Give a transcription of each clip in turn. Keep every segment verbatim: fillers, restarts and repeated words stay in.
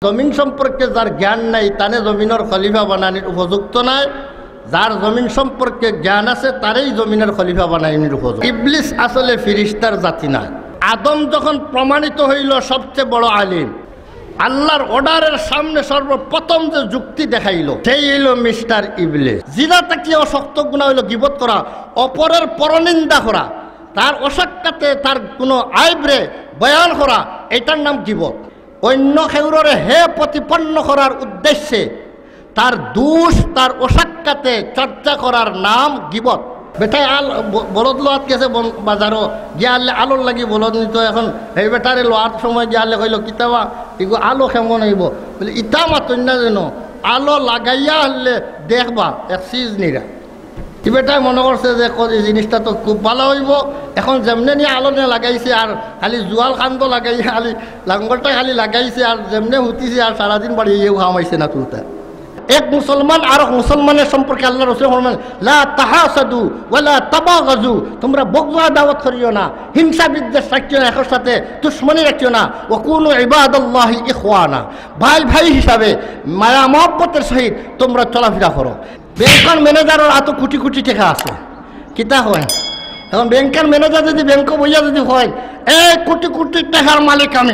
জমিন সম্পর্কে যার জ্ঞান নাই, তারে জমিনর খলিফা বানানির উপযুক্ত নায়। যার জমিন সম্পর্কে জ্ঞান আছে, তারেই জমিনর খলিফা বানানির উপযুক্ত। ইবলিস আসলে ফিরিস্তার জাতি নায়। আদম যখন প্রমাণিত হইল সবচেয়ে বড় আলিম, আল্লাহর অর্ডারের সামনে সর্বপ্রথম যে যুক্তি দেখাইল, সেই হইল মিস্টার ইবলিস। জিনা থাকিয়াও শক্ত গুনাহ হইল গিবত করা, অপরের পরনিন্দা করা, তার অসাক্ষাতে তার কোনো আইবরে বয়ান করা, এটার নাম গিবত। অন্য কেউররে হে প্রতিপন্ন করার উদ্দেশ্যে তার দোষ, তার অসাক্ষাতে চর্চা করার নাম গিবত। বেটায় আল-, ব-, বলদ লওয়াত গেছে বন-, বাজারো, গিয়া আনলে আলোর লাগি বলদ নিত। এখন এই বেটারে লওয়ার সময় গিয়া আনলে কইল, "কিতাবা, ইগু আলো কেমন হইব?" বলে, "ইতা মাতইন না যেন, আলো লাগাইয়া আনলে দেখবা, এক সিজ নিরা।" ই বেটায় মনে করছে যে ক-, এই জিনিসটা তো খুব ভালা হইব। এখন যেমনে নিয়া আলো নিয়া লাগাইছে, আর খালি জুয়াল কান্দ লাগাইয়া, খালি লাঙ্গলটা খালি লাগাইছে, আর যেমনে হুতিছে, আর সারাদিন বাড়ি ইয়েও হামাইছে না তুলতা। এক মুসলমান আর এক মুসলমানের সম্পর্কে আল্লাহ রসুল ফরমান, "লা তাহাসাদু ওয়া লা তাবাগাজু।" তোমরা বগজ আদাওয়াত করিও না, হিংসা বিদ্বেষ রাখিও না, একর সাথে দুশমনি রাখিও না। "ওয়া কুনু ইবাদাল্লাহি ইখওয়ানা।" ভাই ভাই হিসাবে মায়া মহব্বতের সহিত তোমরা চলাফেরা করো। ব্যাংকর ম্যানেজারর আতো কোটি কোটি টেকা আছে, কিতা কয়? এখন ব্যাংকর ম্যানেজার যদি ব্যাংকো বইয়া যদি কয়, "এই কোটি কোটি টেকার মালিক আমি,"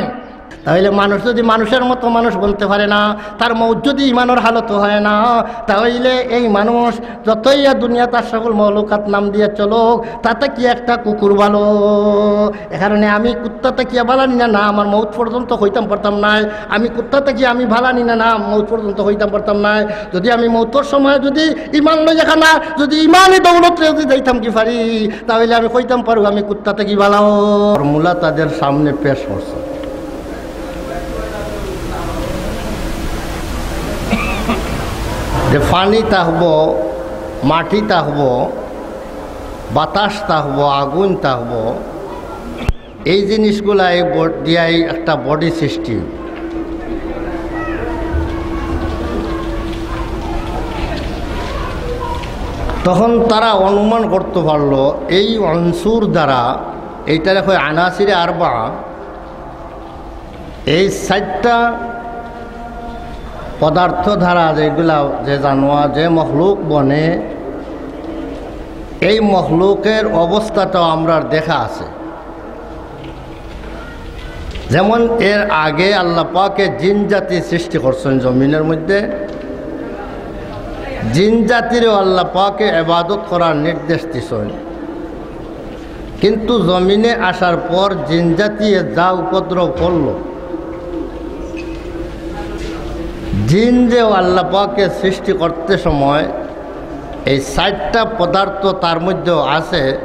তাহলে মানুষ যদি মানুষের মতো মানুষ বনতে পারে না, তার মউত যদি ইমানর হালত হয় না, তাহলে এই মানুষ যতই ইয়া দুনিয়াত আশরাফুল মখলুকাত নাম দিয়া চলুক, তাতে কি একটা কুকুর ভালো? এ কারণে আমি কুত্তা থাকিয়া ভালা নি না, না, আমার মউত পর্যন্ত কইতাম পারতাম নায়। আমি কুত্তা থাকি আমি ভালা নি না, না, মউত পর্যন্ত কইতাম পারতাম নায়। যদি আমি মউতর সময় যদি ইমান লইয়া খানা, যদি ইমানি দৌলতে যদি যাইতাম কি পারি, তাহলে আমি কইতাম পারু আমি কুত্তা থাকি ভালাও। ফর্মুলা তাদের সামনে পেশ করছে যে পানি থাকবো, মাটি থাকবো, বাতাস থাকবো, আগুন থাকবো, এই জিনিসগুলা এই বড-, দিয়াই একটা বডি সৃষ্টি। তখন তারা অনুমান করতে পারলো এই অনসুর দ্বারা, এইটারে কয় আনাসিরে আরবা, এই চাইরটা পদার্থ দ্বারা যেগুলা, যে জানোয়ার, যে মখলুক বনে, এই মখলুকের অবস্থাটাও আমরার দেখা আছে। যেমন এর আগে আল্লাহ পাকে জিন জাতি সৃষ্টি করছেন জমিনের মধ্যে, জিন জাতিরও আল্লাহ পাকে ইবাদত করার নির্দেশ দিছেন। কিন্তু জমিনে আসার পর জিন জাতিয়ে যা উপদ্রব করল, জিন যে আল্লাহ পাকে সৃষ্টি করতে সময় এই চাইরটা পদার্থ তার মধ্যেও আছে,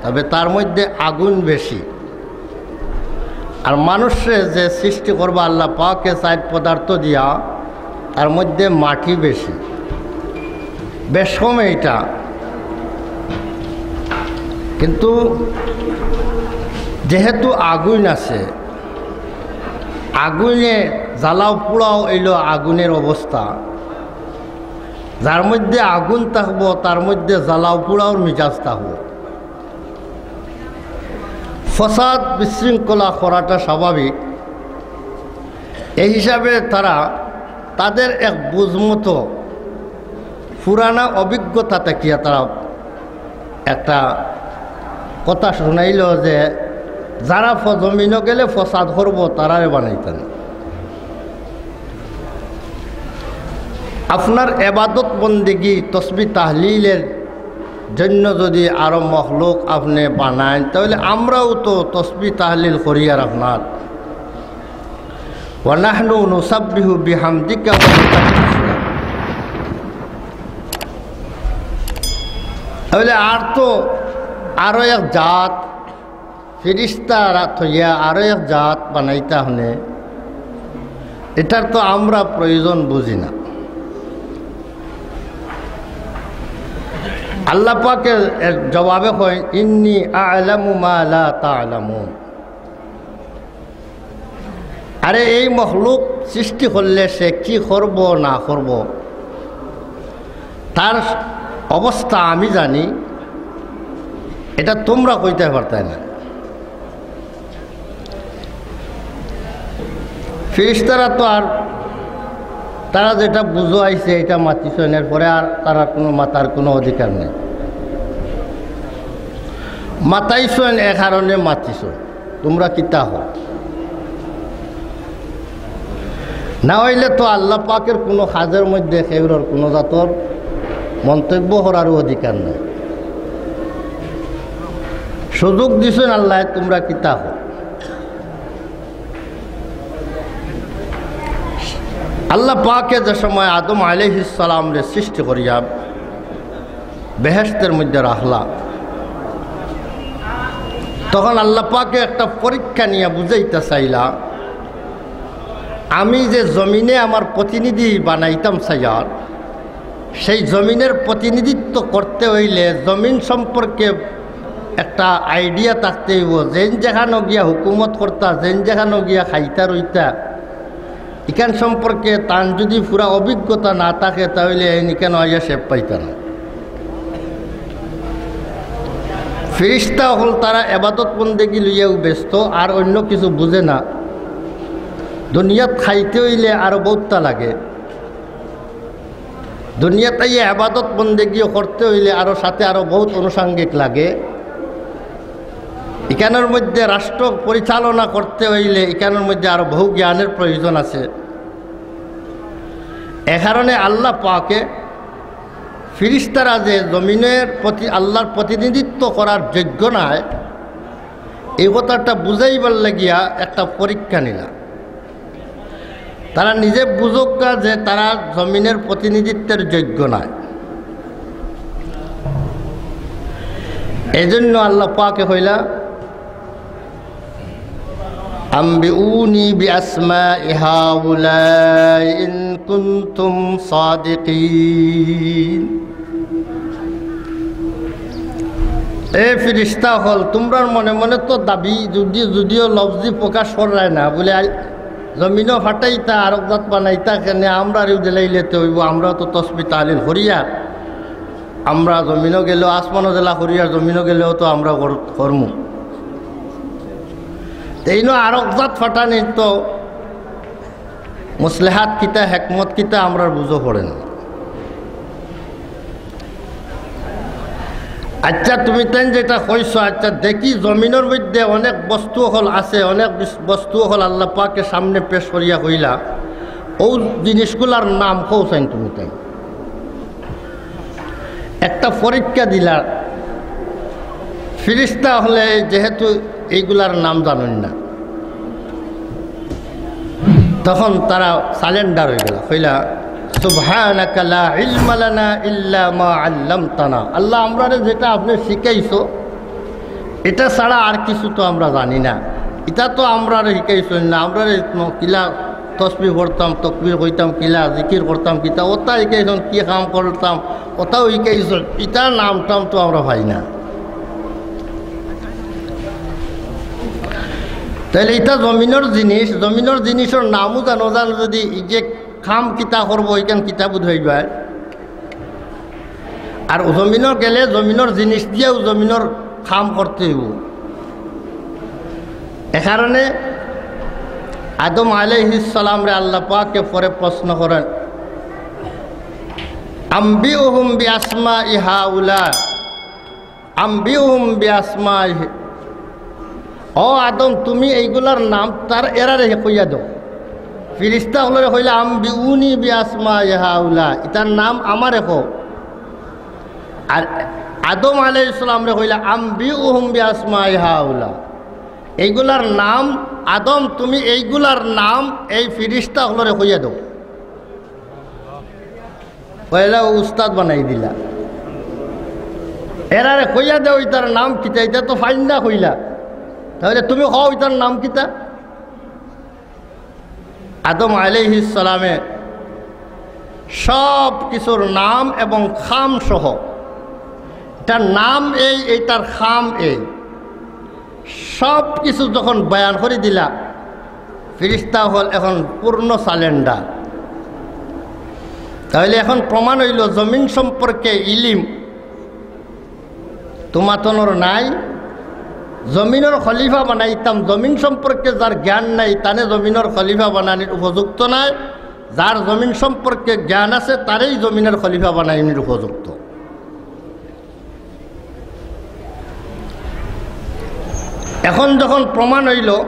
তবে তার মধ্যে আগুন বেশি। আর মানুষরে যে সৃষ্টি করবা আল্লাহ পাকে চাইর পদার্থ দিয়া, তার মধ্যে মাটি বেশি, বেশ কম এইটা। কিন্তু যেহেতু আগুন আছে, আগুনে জ্বালাও পোড়াও এইলো আগুনের অবস্থা। যার মধ্যে আগুন থাকবো, তার মধ্যে জ্বালাও পোড়াওর মিজাজ থাকবো। ফসাদ বিশৃঙ্খলা করাটা স্বাভাবিক। এই হিসাবে তারা তাদের এক বুঝমতো পুরানা অভিজ্ঞতা থাকিয়া তারা একটা কথা শুনাইল যে যারা ফ-, জমিনো গেলে ফসাদ করবো, তারারে বানাইতা না। আপনার এবাদত বন্দেগি তসবি তাহলিলের জন্য যদি আরো মখলুক আপনি বানাইন, তাহলে আমরাও তো তসবি তাহলিল করি। আর আপনার ওয়া নাহনু নুসাব্বিহু বিহামদিকা ওয়া নুকাদ্দিসু লাক। তাহলে আর তো আরো এক জাত ফিরিস্তারা থইয়া আরো এক জাত বানাইতা হনে, এটার তো আমরা প্রয়োজন বুঝি না। আল্লাহ পাকে এর জবাবে কয়, "ইন্নী আ'লামু মা লা তা'লামুন।" আরে, এই মখলুক সৃষ্টি করলে সে কি করব না করব, তার অবস্থা আমি জানি, এটা তোমরা কইতে পারতায় না। ফিরিস্তারা তো আর তারা যেটা বুঝো আইছে, এটা মাতিছইন, এরপরে আর তারার কুনু মাতার কুনু অধিকার নাই। মাতাইছইন, এ কারণে মাতিছইন, তুমরা কিতা কও? না অইলে তো আল্লাহ পাকের কুনু কাজের মধ্যে কেউরর কুনু জাতর মন্তব্য করারও অধিকার নাই। সুযোগ দিছইন আল্লায়, তুমরা কিতা কও? আল্লাহ পাকে যে সময় আদম আলাইহিস সালামরে সৃষ্টি করিয়া বেহেশতের মধ্যে রাখলা, তখন আল্লাহ পাকে একটা পরীক্ষা নিয়া বুঝাইতা চাইলা, আমি যে জমিনে আমার প্রতিনিধি বানাইতাম চাইয়ার, সেই জমিনের প্রতিনিধিত্ব করতে অইলে জমিন সম্পর্কে একটা idea থাকতে অইবো। যেইন যেখানো গিয়া হুকুমত করতা, যেইন যেখানো গিয়া খাইতা রইতা, ইখান সম্পর্কে তান যুদি পুরা অভিজ্ঞতা না থাকে, তা অইলে এইন ইখানো আইয়া শেপ পাইতা না। ফিরিস্তা অকল তারা এবাদত বন্দেগি লইয়াউ ব্যস্ত, আর অইন্য কিছু বুঝে না। দুনিয়াত খাইতে অইলে আরো বউততা লাগে, দুনিয়াত আইয়া এবাদত বন্দেগিও করতে অইলে আরো সাথে আরো বউত আনুষঙ্গিক লাগে। ইখানর মধ্যে রাষ্ট্র পরিচালনা করতে অইলে ইখানর মধ্যে আরো বহু জ্ঞানের প্রয়োজন আছে। এ কারণে আল্লাহ পাকে ফিরিস্তারা যে জমিনের প্রতি আল্লাহর প্রতিনিধিত্ব করার যোগ্য নায়, এই কথাটা বুঝাইবার লাগিয়া একটা পরীক্ষা নিলা। তারা নিজে বুঝউক্কা যে তারা জমিনের প্রতিনিধিত্বের যোগ্য নায়। এই জন্য আল্লাহ পাকে কইলা, "আম্বিউনি বিআসমাই হাউলাই ইন কুনতুম সাদিকিন।" এ ফিরিস্তা অকল, তুমরার মনে মনে তো দাবি, যুদি-, যুদিও লফজি প্রকাশ কররায় না, বুলে, "আই, জমিনো ফাটাইতা, আরক জাত বানাইতা, কেনে আমরারেউ দিলাইলে তে অইবো, আমরাও তো তসবি তাহলিল করিয়ার, আমরা জমিনো গেলেও, আসমানো যেলা করিয়ার, জমিনো গেলেও তো আমরা কর-, করমু।" তে ইনো আরক জাত ফাটানির তো মসলেহাত কিতা, হেকমত কিতা, আমরার বুঝো পড়ে না। আচ্ছা, তুমি তাইন যেটা কইছো, আচ্ছা, দেখি জমিনর মধ্যে অনেক বস্তু অকল আছে, অনেক বিস-, বস্তু অকল আল্লাহ পাকে সামনে পেশ করিয়া কইলা, অউ জিনিসগুলার নাম কও চাইন তুমি তাইন। একটা পরীক্ষা দিলা। ফিরিস্তা অকলে যেহেতু এইগুলার নাম জানইন না, তখন তারা surrender অইগেলা, কইলা, "সুবহানাকা লা ইলমা লানা ইল্লা মা আল্লামতানা।" আল্লাহ, আমরারে যেটা আপনে শিখাইছো, ইটা ছাড়া আর কিছু তো আমরা জানি না। ইটা তো আমরারে শিখাইছইন না, আমরারে ন-, কিলা তসবি পড়তাম, তকবির কইতাম কিলা, জিকির করতাম কিতা, অতা শিখাইছইন, কি কাম করতাম, অতাও শিখাইছইন, ইটার নাম টাম তো আমরা পাই না। তাইলে ইটা জমিনর জিনিস, জমিনর জিনিসর নামও জানো, জানো যুদি, ই যে কাম কিতা করবো, ইখান কিতা বুঝাইবায়। আর জমিনর গেলে জমিনর জিনিস দিয়াউ জমিনর কাম করতে অইবো। এ কারণে আদম আলাইহিস সালামরে আল্লাহ পাকে পরে প্রশ্ন করেন, "আম্বিউহুম বিআসমাই হাউলা, আম্বিউহুম বিআসমাই।" ও আদম, তুমি এইগুলার নাম তার এরারে কইয়া দেও। ফিরিস্তা অকলরে কইলা, "আম্বিউনি বিআসমাই হাউলা, ইতার নাম আমারে কও।" আর আদম আলাইহিস সালামরে কইলা, "আম্বিউহুম বিআসমাই হাউলা।" এইগুলার নাম, আদম, তুমি এইগুলার নাম এই ফিরিস্তা অকলরে কইয়া দেও। পয়লা উস্তাদ বানাই দিলা। এরারে কইয়া দেও, ইতার নাম কিতা, ইতা তো ফাইন্দা কইলা। তাইলে তুমি কও, ইতার নাম কিতা? আদম আলাইহিস সালামে সব কিছুর নাম এবং কাম সহ, ইটার নাম এই, এইটার কাম এই, সব কিছু যখন বয়ান করি দিলা, ফিরিস্তা অকল এখন পূর্ণ surrender। তাইলে এখন প্রমাণ অইলো, জমিন সম্পর্কে ইলিম তুমাতনর নাই। জমিনর খলিফা বানাইতাম, জমিন সম্পর্কে যার জ্ঞান নাই, তানে জমিনর খলিফা বানানির উপযুক্ত নায়। যার জমিন সম্পর্কে জ্ঞান আছে, তারেই জমিনের খলিফা বানাইনির উপযুক্ত। এখন যখন প্রমাণ অইলো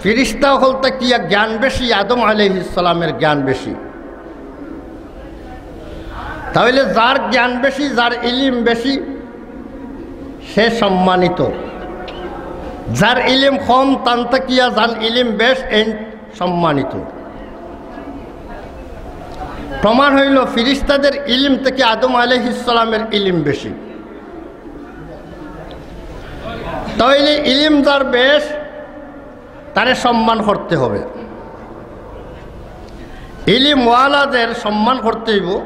ফিরিস্তা অকল থাকিয়া জ্ঞান বেশি, আদম আলাইহিস সালামের জ্ঞান বেশি, তাইলে যার জ্ঞান বেশি, যার ইলিম বেশি, সে সম্মানিত। যার ইলিম কম, তান থাকিয়া যান ইলিম বেশ, এইন সম্মানিত। প্রমাণ অইলো ফিরিস্তাদের ইলিম থাকি আদম আলাইহিস সালামের ইলিম বেশি। তাইলে ইলিম যার বেশ, তারে সম্মান করতে হবে। ইলিমওয়ালাদের সম্মান করতে অইবো।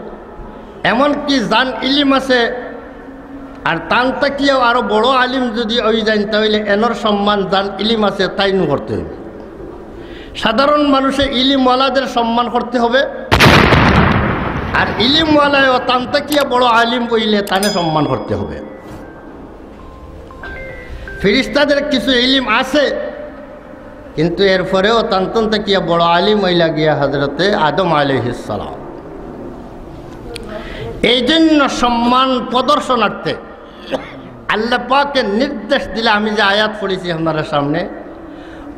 এমনকি যান ইলিম আছে, আর তান থাকিয়াও আরো বড় আলিম যদি অইযাইন, তাইলে এনর সম্মান যান ইলিম আছে, তাইনও করতে অইবো। সাধারণ মানুষে ইলিমওয়ালাদের সম্মান করতে হবে, আর ইলিমওয়ালায়ও তান থাকিয়া বড় আলিম অইলে তানে সম্মান করতে হবে। ফিরিস্তাদের কিছু ইলিম আছে, কিন্তু এরপরেও তান তান থাকিয়া বড় আলিম অইলা গিয়া হজরতে আদম আলাইহিস সালাম। এই জন্য সম্মান প্রদর্শনার্থে আল্লাহ পাকে নির্দেশ দিলা, আমি যে আয়াত পড়ছি আপনারার সামনে,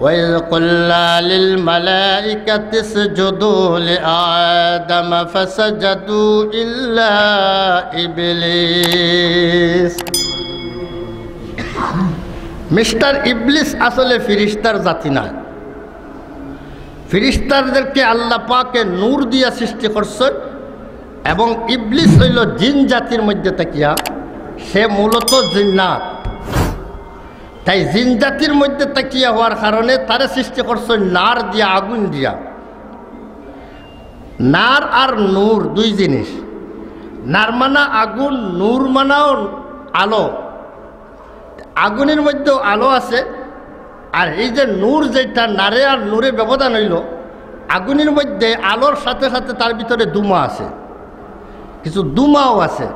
وَإِذْ قُلْنَا لِلْمَلَائِكَةِ اسْجُدُوا لِآدَمَ فَسَجَدُوا إِلَّا إِبْلِيسَ। মিস্টার ইবলিস আসলে ফিরিস্তার জাতি নায়। ফিরিস্তাদেরকে আল্লাহ পাকে নূর দিয়া সৃষ্টি করছইন, এবং ইবলিস অইলো জিন জাতির মধ্যে থাকিয়া, সে মূলত জিন্নাত। তাই জিন জাতির মধ্যে থাকিয়া অওয়ার কারণে তারে সৃষ্টি করছইন নার দিয়া, আগুন দিয়া। নার আর নূর দুই জিনিস। নার মানা আগুন, নূর মানাও আলো। আগুনের মধ্যেও আলো আছে, আর এই যে নূর, যেটা নারে আর নূরে ব্যবধান অইলো, আগুনের মধ্যে আলোর সাথে সাথে তার ভিতরে ধুমা আছে, কিছু ধুমাও আছে,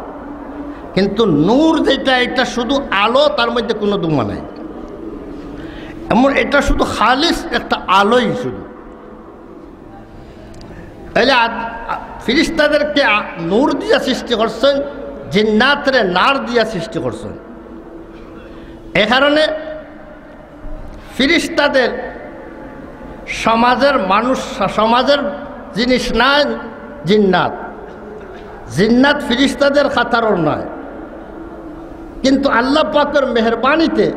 কিন্তু নূর যেটা, এটা শুধু আলো, তার মধ্যে কোনো ধুমা নাই। এমন এটা শুধু খালিস একটা আলোই শুধু। তাইলে আদ-, আ-, ফিরিস্তাদেরকে আ-, নূর দিয়া সৃষ্টি করছইন, জিন্নাতরে নার দিয়া সৃষ্টি করছইন। এ কারণে ফিরিস্তাদের সমাজের মানুষ, সমাজের জিনিস নায় জিন্নাত। জিন্নাত ফিরিস্তাদের কাতারর নায়। কিন্তু আল্লাহ পাকর মেহেরবানিতে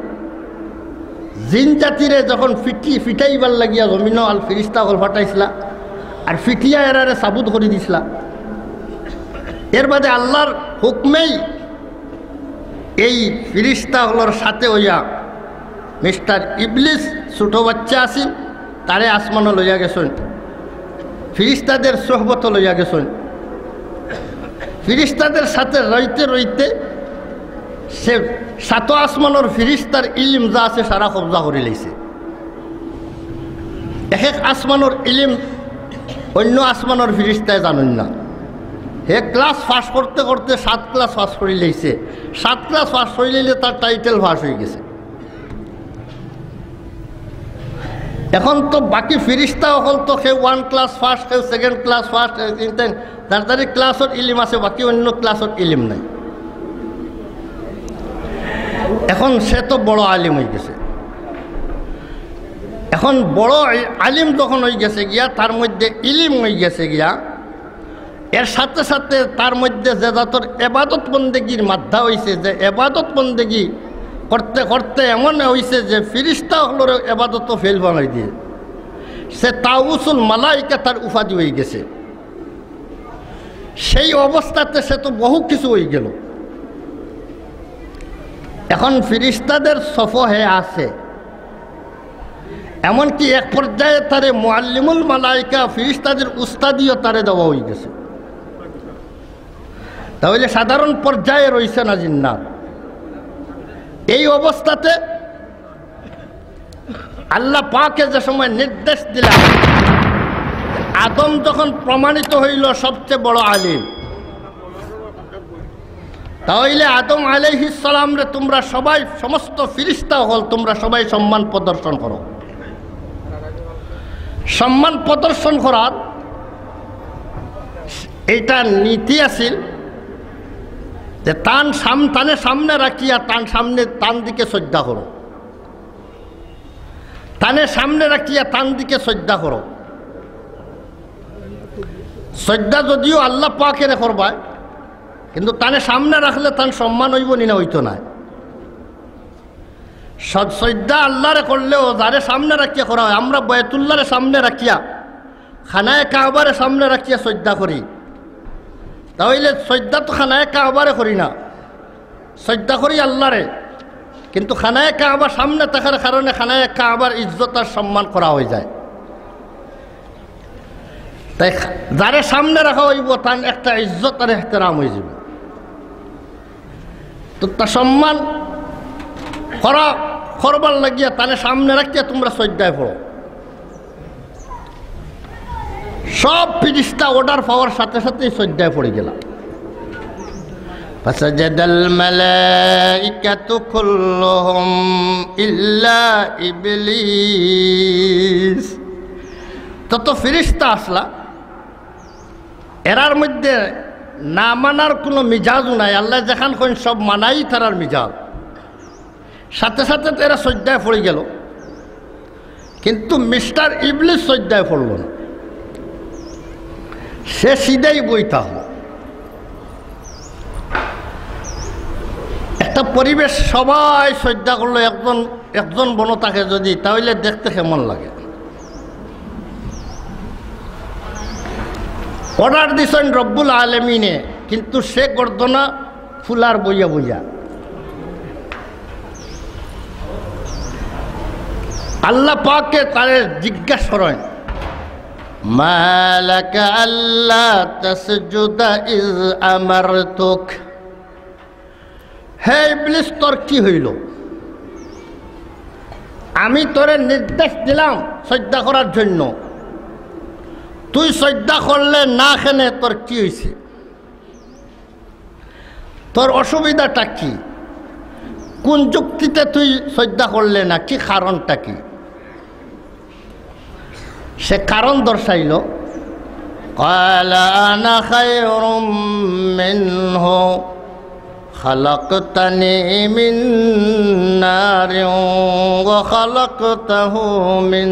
জিন জাতিরে যখন ফিটি-, ফিটাইবার লাগিয়া জমিনো আল ফিরিস্তা অকল ফাটাইছলা, আর ফিটিয়া এরারে সাবুত করি দিছলা, এর বাদে আল্লাহর হুকমেই এই ফিরিস্তা অকলর সাথে অইয়া মিস্টার ইবলিস ছোট বাচ্চা আছিল, তারে আসমানো লইয়া গেছইন, ফিরিস্তাদের সোহবতো লইয়া গেছইন। ফিরিস্তাদের সাথে রইতে রইতে সে সাত আসমানর ফিরিস্তার ইলিম যা আছে সারা কবজা করি লইছে। এক এক আসমানর ইলিম অন্য আসমানর ফিরিস্তায় জানইন না। হে ক্লাস পাস করতে করতে সাত ক্লাস পাস করি লইছে। সাত ক্লাস পাস করি লইলে তার টাইটেল পাস অই গেছে। এখন তো বাকি ফিরিস্তা অকল তো কেউ ওয়ান ক্লাস ফার্স্ট, কেউ সেকেন্ড ক্লাস ফার্স্ট, কেউ তিন তিন, যার যার ক্লাসর ইলিম আছে, বাকি অন্য ক্লাসর ইলিম নাই। এখন সে তো বড় আলিম অই গেছে। এখন বড় আলিম যখন অই গেছে গিয়া, তার মধ্যে ইলিম অই গেছে গিয়া, এর সাথে সাথে তার মধ্যে যে জাতর এবাদত বন্দেগীর মাদ্দা অইছে, যে এবাদত বন্দেগী করতে করতে এমন অইছে যে ফিরিস্তা অকলরে এবাদতো ফেইল বানাই দিয়ে, সে তাউসুল মালাইকা তার উপাধি অই গেছে। সেই অবস্থাতে সে তো বহু কিছু অই গেল। এখন ফিরিস্তাদের সফো হে আছে, এমনকি এক পর্যায়ে তারে মুআল্লিমুল মালাইকা, ফিরিস্তাদের উস্তাদিও তারে দেওয়া অই গেছে। তাইলে সাধারণ পর্যায়ে রইছে না জিন্নাত। এই অবস্থাতে আল্লাহ পাকে যে সময় নির্দেশ দিলা, আদম যখন প্রমাণিত অইল সবচেয়ে বড় আলিম, তাইলে আদম আলাইহিস সালামরে তোমরা সবাই, সমস্ত ফিরিস্তা অকল, তোমরা সবাই সম্মান প্রদর্শন করো। সম্মান প্রদর্শন করার এইটা নীতি আছিল যে তান সাম-, তানে সামনে রাখিয়া তান সামনে, তান দিকে সইজদা করো, তানে সামনে রাখিয়া তান দিকে সইজদা করো। সইজদা যদিও আল্লাহ পাকেরে করবায়, কিন্তু তানে সামনে রাখলে তান সম্মান অইবো নি না? অইতো নায়। সদ-, সইজদা আল্লাহরে করলেও যারে সামনে রাখিয়া করা অয়, আমরা বায়তুল্লাহরে সামনে রাখিয়া, খানায়ে কাবারে সামনে রাখিয়া সইজদা করি, তা অইলে সইজদা তো খানায়ে কাবারে করি না, সইজদা করি আল্লাহরে। কিন্তু খানায়ে কাবা সামনে থাকার কারণে খানায়ে কাবার ইজ্জত আর সম্মান করা অইযায়। তাই খা-, যারে সামনে রাখা অইবো, তান একটা ইজ্জত আর এহতেরাম অইযিবো। তো তা সম্মান করা, করবার লাগিয়া তানে সামনে রাখিয়া তুমরা সইজদায় পড়ো। সব ফিরিস্তা অর্ডার পাওয়ার সাথে সাথেই সইজদায় পড়ি গেলা। فسجد الملائكة كلهم إلا إبليس। তত ফিরিস্তা আছলা, এরার মধ্যে না মানার কুনু মিজাজও নাই। আল্লায় যেখান কইন সব মানাই তারার মিজাজ। সাথে সাথে তো এরা সইজদায় পড়ি গেল, কিন্তু মিস্টার ইবলিস সইজদায় পড়ল না, সে সিধাই বই থাকল। একটা পরিবেশ, সবাই সইজদা করলো, একজন, একজন বনো থাকে যদি, তা অইলে দেখতে কেমন লাগে? অর্ডার দিছইন রব্বুল আলামিনে, কিন্তু সে গর্দনা ফুলার বইয়া বইয়া। আল্লাহ পাকে তারে জিজ্ঞাসা করেন, "মা লাকা আল্লা তাসজুদা ইজ আমারতুক?" হে ইবলিস, তোর কি হইল? আমি তোরে নির্দেশ দিলাম সইজদা করার জন্য, তুই সইজদা করলে না, কেনে তোর কি হইছে? তোর অসুবিধাটা কি? কোন যুক্তিতে তুই সইজদা করলে না? কি কারণটা কি? সে কারণ দর্শাইল, قال أنا خير منه خلقتني من نار وخلقته من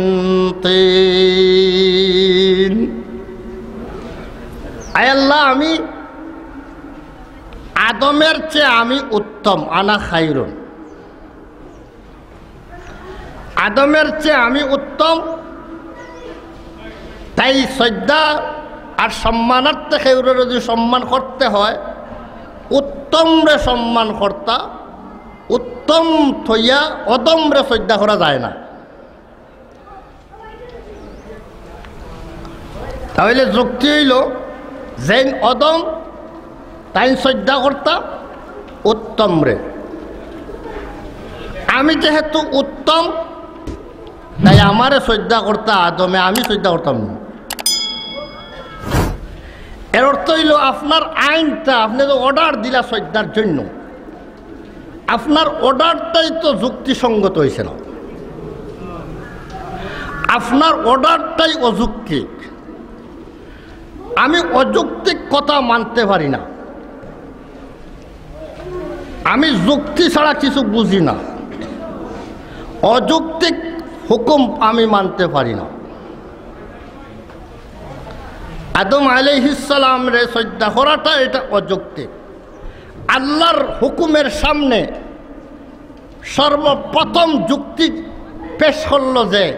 طين। আয় আল্লাহ, আমি আদমের চেয়ে আমি উত্তম, আনা খাইরুন। আদমের চেয়ে আমি উত্তম। তাই সইজদা আর সম্মানার্থে কেউরে যদি সম্মান করতে হয়, উত্তমরে সম্মান করতা, উত্তম থইয়া অদমরে সইজদা করা যায় না। তা অইলে যুক্তি অইল, যেইন অদম, তাইন সইজদা করতা উত্তমরে। আমি যেহেতু উত্তম, তাই আমারে সইজদা করতা আদমে, আমি সইজদা করতাম না। এর অর্থ অইল, আপনার আইনটা, আপনে যে অর্ডার দিলা সইজদার জন্য, আপনার অর্ডারটাই তো যুক্তিসঙ্গত হইছে না, আপনার অর্ডারটাই অযৌক্তিক। আমি অযৌক্তিক কথা মানতে পারি না, আমি যুক্তি ছাড়া কিছু বুঝি না, অযৌক্তিক হুকুম আমি মানতে পারি না। আদম আলাইহিস সালামরে সইজদা করাটা এটা অযৌক্তিক। আল্লাহর হুকুমের সামনে সর্বপ্রথম যুক্তি পেশ করল যে,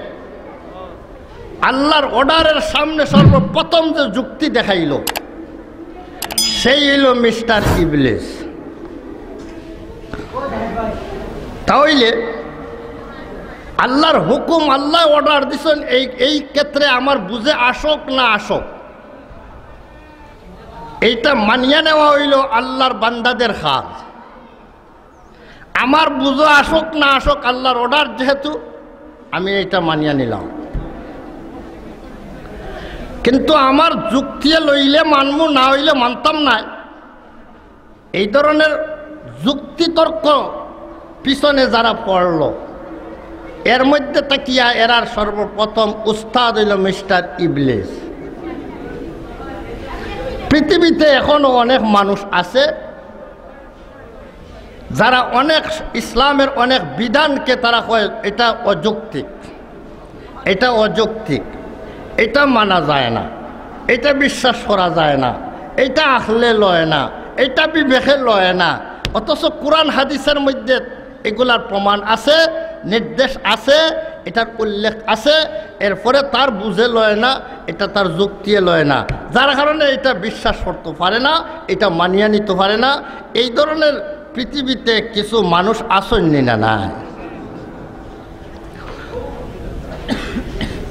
আল্লাহর অর্ডারের সামনে সর্বপ্রথম যে যুক্তি দেখাইল, সেই হইল মিস্টার ইবলিস। তা অইলে আল্লাহর হুকুম, আল্লায় অর্ডার দিছেন, এই, এই ক্ষেত্রে আমার বুঝে আসুক না আসুক, এইটা মানিয়া নেওয়া অইল আল্লাহর বান্দাদের কাজ। আমার বুঝে আসুক না আসুক, আল্লাহর অর্ডার যেহেতু, আমি এইটা মানিয়া নিলাম। কিন্তু আমার যুক্তিয়ে লইলে মানমু, না অইলে মানতাম নায়। এই ধরনের যুক্তিতর্ক পিছনে যারা পড়ল, এর মধ্যে থাকিয়া এরার সর্বপ্রথম উস্তাদ হইল মিস্টার ইবলিস। পৃথিবীতে এখনো অনেক মানুষ আছে, যারা অনেক ইসলামের অনেক বিধানকে তারা কয়, "এটা অযৌক্তিক, এটা অযৌক্তিক, এটা মানা যায় না, এটা বিশ্বাস করা যায় না, এটা আখলে লয় না, এটা বিবেকে লয় না।" অথচ কোরআন হাদিসের মধ্যে এগুলার প্রমাণ আছে, নির্দেশ আছে, এটার উল্লেখ আছে, এরপরে তার বুঝে লয় না, এটা তার যুক্তিয়ে লয় না, যার কারণে এটা বিশ্বাস করতে পারে না, এটা মানিয়া নিতে পারে না। এই ধরনের পৃথিবীতে কিছু মানুষ আছইন নি না নাই?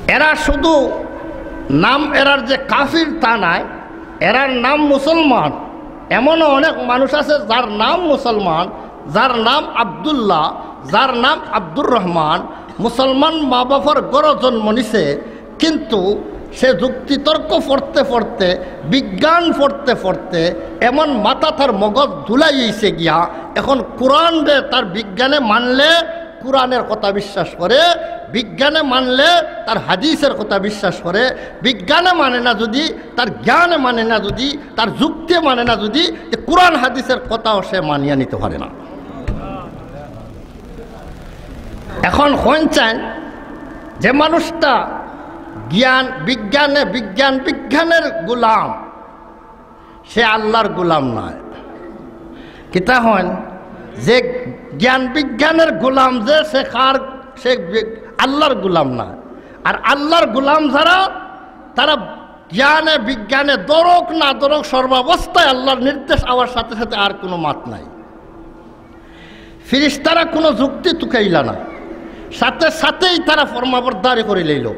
এরা শুধু নাম, এরার যে কাফির তা নায়, এরার নাম মুসলমান। এমনও অনেক মানুষ আছে যার নাম মুসলমান, যার নাম আব্দুল্লাহ, যার নাম আব্দুর রহমান, মুসলমান মা বাবার ঘরো জন্ম নিছে, কিন্তু সে যুক্তিতর্ক পড়তে পড়তে, বিজ্ঞান পড়তে পড়তে এমন মাথা তার মগজ ধুলাই হইছে গিয়া, এখন কোরআনরে তার বিজ্ঞানে মানলে কোরআনের কথা বিশ্বাস করে, বিজ্ঞানে মানলে তার হাদিসের কথা বিশ্বাস করে, বিজ্ঞানে মানে না যদি, তার জ্ঞানে মানে না যদি, তার যুক্তি মানে না যদি, এ কোরআন হাদিসের কথাও সে মানিয়া নিতে পারে না। এখন হইন চাইন যে মানুষটা জ্ঞান বিজ্ঞানে, বিজ্ঞান বিজ্ঞানের গোলাম, সে আল্লাহর গোলাম নয়। কিতা হইন, যে জ্ঞান বিজ্ঞানের গোলাম যে, সে কার, সে বি-, আল্লাহর গোলাম নয়। আর আল্লাহর গোলাম যারা, তারা জ্ঞানে বিজ্ঞানে ধরুক না ধরুক, সর্বাবস্থায় আল্লাহর নির্দেশ আওয়ার সাথে সাথে আর কোনো মাত নাই। ফিরিস্তারা কোনো যুক্তি তুকাইলা না, সাথে সাথেই তারা ফরমাবরদারি করি লইল,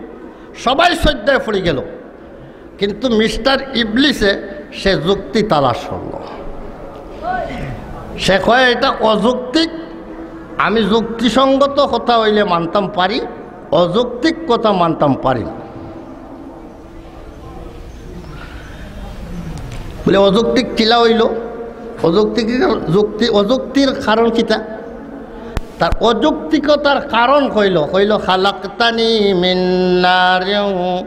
সবাই সইজদায় পড়ি গেল। কিন্তু মিস্টার ইবলিসে সে যুক্তি তালাশ করল। সে কয়, "এটা অযৌক্তিক, আমি যুক্তিসঙ্গত কথা হইলে মানতাম পারি, অযৌক্তিক কথা মানতাম পারি না।" বলে, "অযৌক্তিক কিলা হইল? অযৌক্তিক যুক্তি, অযৌক্তির কারণ কিতা?" তার অযৌক্তিকতার কারণ কইল, কইল, "খালাকতানি মিন নারিন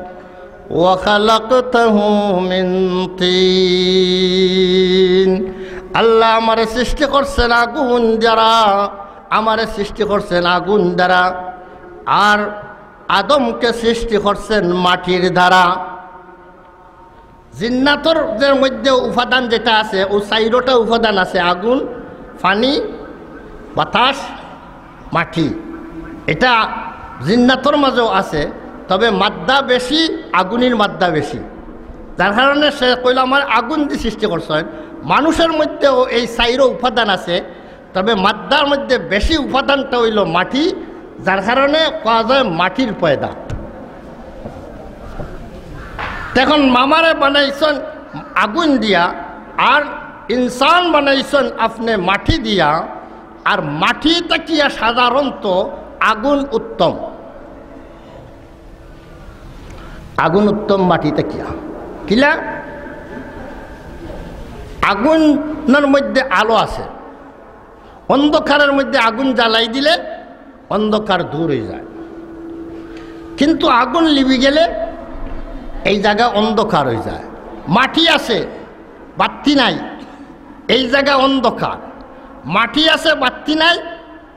ওয়া খালাকতাহু মিন তিন।" আল্লাহ আমারে সৃষ্টি করছেন আগুন দ্বারা, আমারে সৃষ্টি করছেন আগুন দ্বারা, আর আদমকে সৃষ্টি করছেন মাটির দ্বারা। জিন্নাতর যে মধ্যে উপাদান যেটা আছে, ও চাইরোটা উপাদান আছে, আগুন, পানি, বাতাস, মাটি। এটা জিন্নাতর মাঝেও আছে, তবে মাদ্দা বেশি, আগুনের মাদ্দা বেশি, যার কারণে সে কইল, "আমার আগুন দি সৃষ্টি করছেন।" মানুষের মধ্যেও এই চাইরো উপাদান আছে, তবে মাদ্দার মধ্যে বেশি উপাদানটা হইল মাটি, যার কারণে কওয়া যায় মাটির পয়দা। তখন মামারে বানাইছেন আগুন দিয়া, আর ইনসান বানাইছেন আপনি মাটি দিয়া, আর মাটি থাকিয়া সাধারণত আগুন উত্তম। আগুন উত্তম মাটি থাকিয়া। কিলা? আগুনর মধ্যে আলো আছে। অন্ধকারের মধ্যে আগুন জ্বালাই দিলে অন্ধকার দূর হয়ে যায়, কিন্তু আগুন লিবি গেলে এই জায়গা অন্ধকার হয়ে যায়। মাটি আছে, বাত্তি নাই, এই জায়গা অন্ধকার। মাটি আছে, বাত্তি নাই,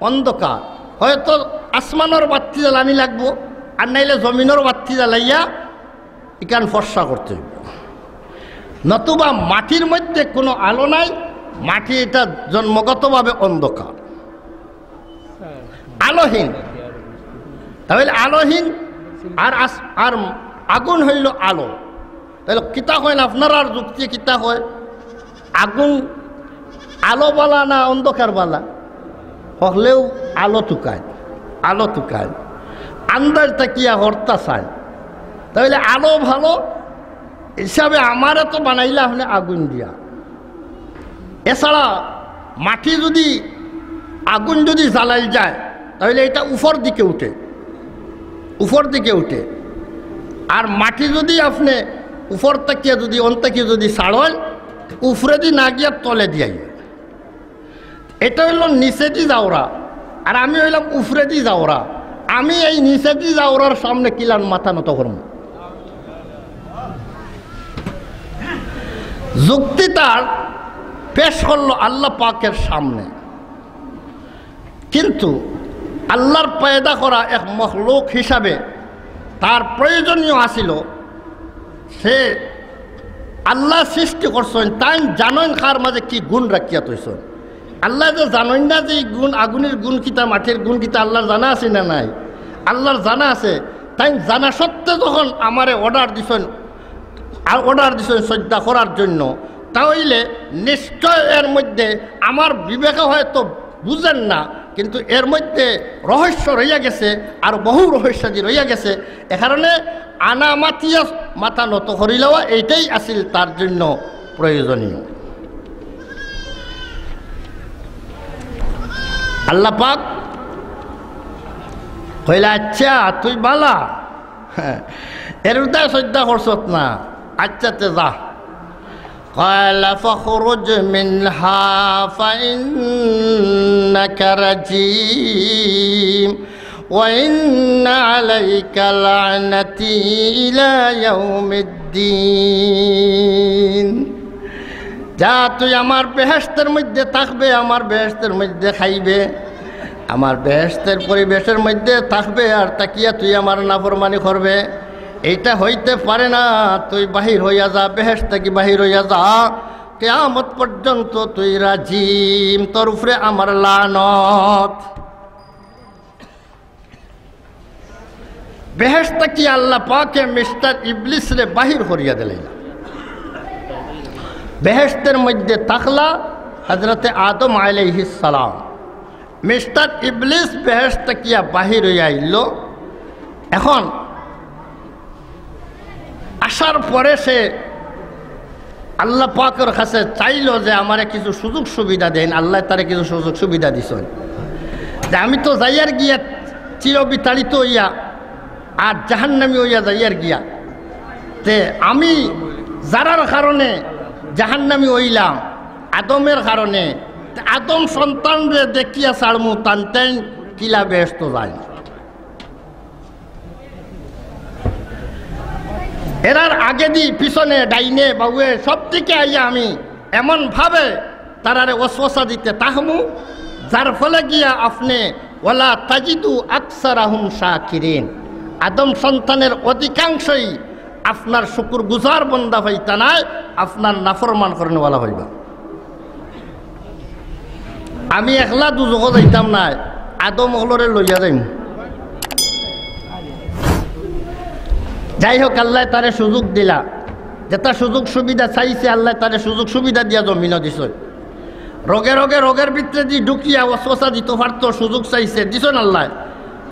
অন্ধকার। হয়তো আসমানর বাত্তি জ্বালানি লাগবো, আর নাইলে জমিনর বাত্তি জ্বালাইয়া ইখান ফর্সা করতে হইব। নতুবা মাটির মধ্যে কোনো আলো নাই, মাটি এটা জন্মগতভাবে অন্ধকার, আলোহীন। তাহলে আলোহীন আর আস-, আর আগুন হইল আলো। তাহলে কিতা কইন আপনারা, আর যুক্তি কিতা কয়? আগুন আলো বালা না অন্ধকার বালা? হকলেউ আলো তুকায়, আলো তুকায়, আন্দাজ থাকিয়া হরতা চায়। তাহলে আলো ভালো হিসাবে আমারে তো বানাইলা আপনি আগুন দিয়া। এছাড়া মাটি যদি, আগুন যদি জ্বালাইল যায়, তাহলে এটা উপর দিকে উঠে, উপর দিকে উঠে। আর মাটি যদি আপনি উপর থাকিয়া যদি, অন থাকিয়া যদি ছাড়ল, উপরেদি না গিয়া তলেদি আইব। এটা হইল নিচেদি যাওরা, আর আমি হইলাম উপরেদি যাওরা। আমি এই নিচেদি যাওরার সামনে কিলান মাথা নত করমু? যুক্তি তার পেশ করলো আল্লাহ পাকের সামনে, কিন্তু আল্লাহর পয়দা করা এক মখলুক হিসাবে তার প্রয়োজনীয় আছিল। সে আল্লাহ সৃষ্টি করছইন, তাইন জানইন কার মাঝে কি গুণ রাখিয়া থইছইন। আল্লাহ যে জানইন না যে এই গুণ, আগুনের গুণ কিতা, মাটির গুণ কিতা, আল্লাহর জানা আছে না নাই? আল্লাহর জানা আছে। তাইন জানা সত্ত্বে যখন আমারে অর্ডার দিছইন, আর অর্ডার দিছইন সজদা করার জন্য, তা অইলে নিশ্চয় এর মধ্যে আমার বিবেকে হয়তো বুঝেন না, কিন্তু এর মধ্যে রহস্য রইয়া গেছে, আর বহু রহস্যাদি রইয়া গেছে। এ কারণে আনা মাতিয়া মাথা নত করিলাওয়া এইটাই আছিল তার জন্য প্রয়োজনীয়। আল্লাহ পাক কইলা, "আচ্ছা, তুই বালা, এর উদায় সজদা করছত না, আচ্ছা তে যা।" قال فاخرج منها فإنك رجيم وإن عليك لعنتي إلى يوم الدين। যা, তুই আমার বেহেশতের মধ্যে থাকবে, আমার বেহেশতের মধ্যে খাইবে, আমার বেহেশতের পরিবেশের মধ্যে থাকবে, আর থাকিয়া তুই আমার নাফরমানি করবে, এইটা হইতে পারে না। তুই বাহির হইয়া যা, বেহেশত থাকি বাহির হইয়া যা, কিয়ামত পর্যন্ত তুই রাজিম, তোর উপরে আমার লানত। বেহেশত থাকি আল্লাহ পাকে মিস্টার ইবলিসরে বাহির করিয়া দিলাইলা। বেহেশতের মধ্যে থাকলা হযরতে আদম আলাইহিস সালাম। মিস্টার ইবলিস বেহেশত থাকিয়া বাহির হইয়া আইল। এখন আসার পরে সে আল্লাহ পাকের কাছে চাইল যে, "আমারে কিছু সুযোগ সুবিধা দেন।" আল্লাহ তারে কিছু সুযোগ সুবিধা দিছইন যে, "আমি তো যাইয়ার গিয়া চিরবিতাড়িত হইয়া, আর জাহান্নামী হইয়া যাইয়ার গিয়া, তে আমি যারার কারণে জাহান্নামী হইলাম, আদমের কারণে, তে আদম সন্তানরে দেখিয়া ছাড়মু, তানতেন কিলা বেহেশত যায়।" এরার আগেদি, পিছনে, ডাইনে, বাউয়ে সব দিকে আইয়া আমি এমনভাবে তারারে ওয়াসওয়াসা দিতে থাকমু, যার ফলে গিয়া আপনি ওয়ালা তাজিদু আকসারাহুম শাকিরিন, আদম সন্তানের অধিকাংশই আপনার শুকুর গুজার বন্দা পাইতা নায়, আপনার নাফরমান করনেওয়ালা হইবা। আমি একলা দুজখো যাইতাম নায়, আদম অকলরে লইয়া যাইমু। যাই হোক, আল্লাহ তারে সুযোগ দিলা, যেটা সুযোগ সুবিধা চাইছে, আল্লাহ তারে সুযোগ সুবিধা দিয়া জমিনও দিছইন। রোগে রোগে, রোগের ভিতরে দি ঢুকিয়া ওয়াসওয়াসা দিত পারতো, সুযোগ চাইছে, দিছইন আল্লাহ।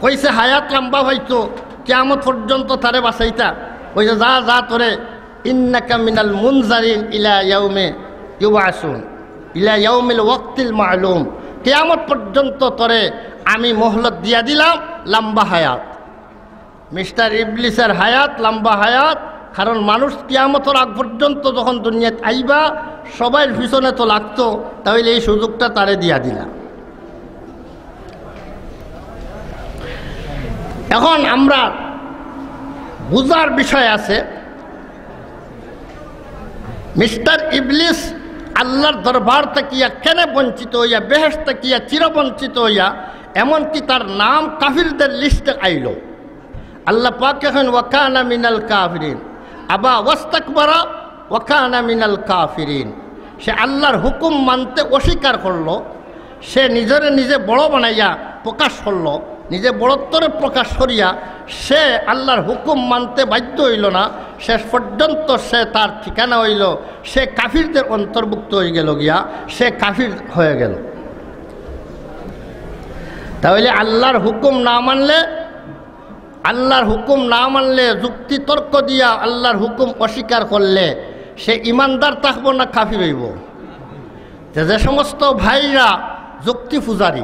কইছে হায়াত লম্বা হইতো, কিয়ামত পর্যন্ত তারে বাঁচাইতা। কইছে, "যা, যা, তোরে ইন্নাকা মিনাল মুনজারিন ইলা ইয়াউমে ইউবাসুন, ইলা ইয়াউমিল ওয়াক্তিল মালুম।" কিয়ামত পর্যন্ত তোরে আমি মোহলত দিয়া দিলাম, লম্বা হায়াত। মিস্টার ইবলিসের হায়াত, লম্বা হায়াত, কারণ মানুষ কিয়ামতর আগ পর্যন্ত যখন দুনিয়াত আইবা, সবাইর পিছনে তো লাগতো, তাইলে এই সুযোগটা তারে দিয়া দিলা। এখন আমরা বুঝার বিষয় আছে, মিস্টার ইবলিস আল্লাহর দরবার থাকিয়া কেনে বঞ্চিত হইয়া, বেহেশত থাকিয়া চিরবঞ্চিত হইয়া, এমনকি তার নাম কাফিরদের লিস্টে আইল। আল্লাহ পাক এখন ওয়াকানা মিনাল কাফিরিন, আবা ওয়াস্তাকবারা ওয়াকানা মিনাল কাফিরিন। সে আল্লাহর হুকুম মানতে অস্বীকার করলো, সে নিজরে নিজে বড় বানাইয়া প্রকাশ করলো, নিজে বড়ত্বরে প্রকাশ করিয়া সে আল্লাহর হুকুম মানতে বাধ্য হইল না। শেষ পর্যন্ত সে, তার ঠিকানা হইল, সে কাফিরদের অন্তর্ভুক্ত হয়ে গেল গিয়া, সে কাফির হয়ে গেল। তাহলে আল্লাহর হুকুম না মানলে, আল্লাহর হুকুম না মানলে, যুক্তি তর্ক দিয়া আল্লাহর হুকুম অস্বীকার করলে সে ইমানদার থাকবো না কাফির হইব? যে, যে সমস্ত ভাইরা যুক্তি পূজারী,